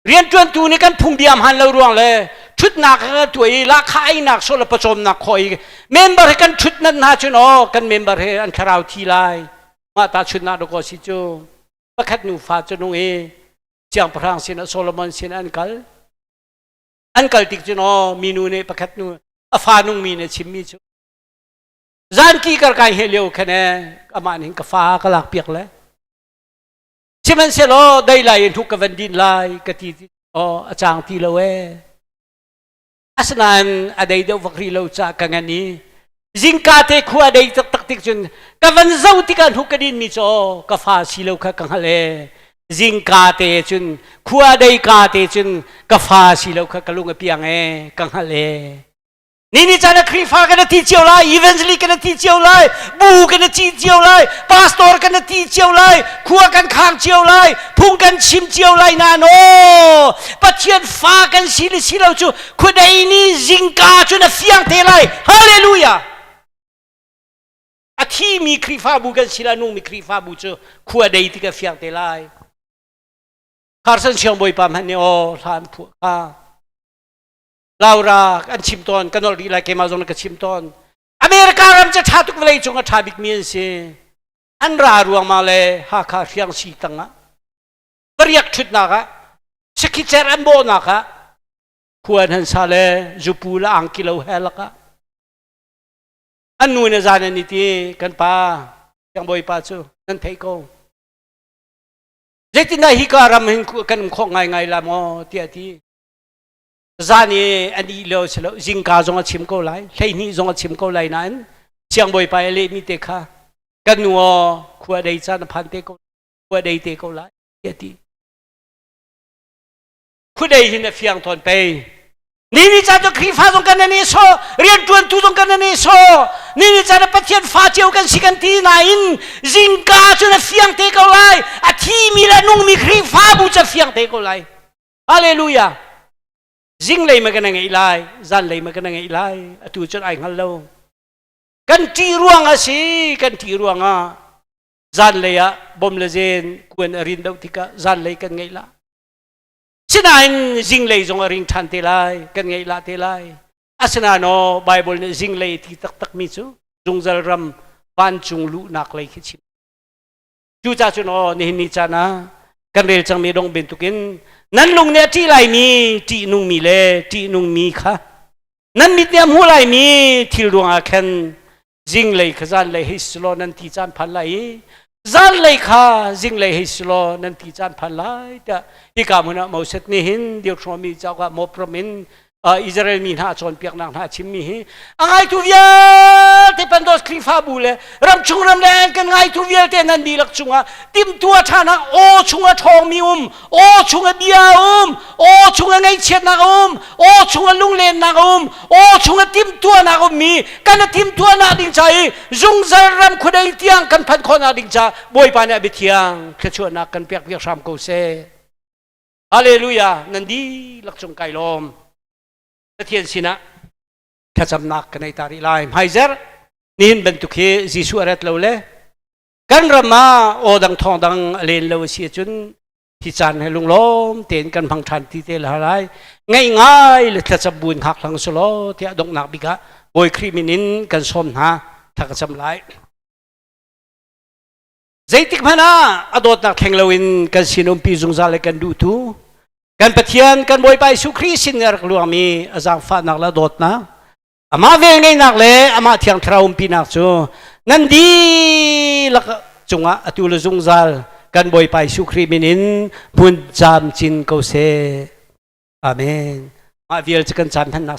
Rianṭuantu nih kan phungbia hmaan lo ruang le ṭhutnak kan tuah i lahkhah einak sawh le pawcawmnak khawh i member he kan ṭhut nan hna cun aw kan member he an thlarau thi lai. Mah tahchunhnak dawkaw si cu pakhat nufa cu nung i siangpahrang sinah Solomon sinah an kal. An kal tik cun aw minu nih pakhat nu a fa nungmi nih a chimmi cu zanki kar kai he lio khan e amah nih ka fa ka lak piak le Sihmanhsehlaw dei lai in hnuk ka van din lai ka ti aw a cang ti lo ee. Asinain a dei deuh vak rih lo caah ka ngan i zingka te khua a dei taktak tik cun ka van zoh tikah hnuk ka din mi cu aw ka fa si lo kha ka hngalh ee. Zingka te cun khua dei ka te cun ka fa si lo kha ka lung a piang ee ka hngalh ee. Ni ni caan ah Khrihfa kan ti cio lai, evangelist kan ti cio lai, bu kan ti cio lai, pastor kan ti cio lai, khua kan khang cio lai, phung kan chim cio lai na no. Pathian fa kan si le si lo cu khuadei ni zingka cu na fiang te lai. Hallelujah. A thimi Khrihfabu kan si la nungmi Khrihfabu cu khua dei ti ka fiang te lai. Carson Siangbawipa hmanh nih aw hla an phuah kha. Laura an chim tawn ka nolh rih lai keimah zong ka chim tawn America ram cu ṭha tuk vawlei cung a ṭha bikmi an si an ra ruangmang le Hakha hriang si tangah pariak ṭhutnak ah sakhicer an bawhnak ah khua an han sa le zupu le angki lo he lakah an nu ne zan an i ti kan pa siangbawi pa cu Nan theih ko. Zeitindah hika ram hin kan um khawh ngaingai la maw tiah a ti. Zan i an ih lio si lo, zingka zong a chim ko lai, 12 zong a chim ko lai nain siangbawipa i lehmi te kha kan nu aw khua dei caan a phan te ko khua dei te ko lai tiah a ti. Khudei hin a fiang tawn pei. Ni ni ca cu Khrihfa zong kan i so, rianṭuantu zong kan i so. Ni ni ca Pathian fa cio kan si kan ti nain zingka cu na fiang te ko lai. A thimi le nungmi Khrihfabu cu fiang te ko lai. Hallelujah. Zinglei ma kan ngeih lai, zanlei ma kan ngeih lai. Atu cun ai hngal lo. Kan ṭih ruang a si, kan ṭih ruang ah zanlei ah bom le zen kuan a rin deuh tikah zanlei kan ngeih la. Sinain zinglei zong a ring ṭhan te lai, kan ngeih lah te lai. Asinain aw Bible nih zinglei ti taktakmi cu zungzal ram vancung luhnak lei khi chim. Cucaah cun aw nihin ni caan ah kan rel cangmi dong bantukin nan lung nih a ṭih laimi ṭihnungmi le ṭihnungmi kha nan mit nih a hmuh laimi thil ruangah khan zinglei kha zanlei hei si law nan ti caan phan lai i zanlei kha zinglei hei si law nan ti caan phan lai tiah hika hmun ah Moses nih hin Deuteronomy cauk ah Moab ram in Israel mi hna a cawnpiaknak hna a chimmi hi a ngaitu vialte Pentecost Khrihfabu le ramchung ramleng kan ngaitu vialte nan dihlak cungah timhtuah ṭhanak aw chungah ṭhawngmi um aw chungah bia um aw chungah ngaihchiatnak um aw chungah lunglennak um aw chungah timhtuahnak ummi kan i timhtuahnak ding ca i zungzal ram khuadei tiang kan phanh khawhnak ding ca Bawipa nih a biathiang thluachuahnak kan pek piak hram ko seh. Hallelujah nan dihlak cung kai lawm. Pathian sinah thlacamnak kan ei ta rih lai. Hmaizer nihin bantuk hi Jesuh a rat lo le kan ram ah aw dang thawng dang a len lo a si ahcun hi caan he lunglawm tein kan hmang ṭhan ti te lai ngaih ngai le thlacam buin hngak hlang sulaw tiah donghnak bik ah Bawi Khrih min in kan sawm hna thla ka cam lai. Zeitik hmanh ah a dawtnak thleng loin kan sin umpi zungzal le kan duhtu kan Pathian kan Bawipa Jesuh Khrih sin a rak luangmi a zaangfahnak le dawtnak Amah velngeihnak le amah Thiang Thlarau umpinak cu nan dihlak cungah atu le zungzal kan Bawipa Jesuh Khrih min in hmun camcin ko seh. Amen. Mah vial cu kan caan hmannak.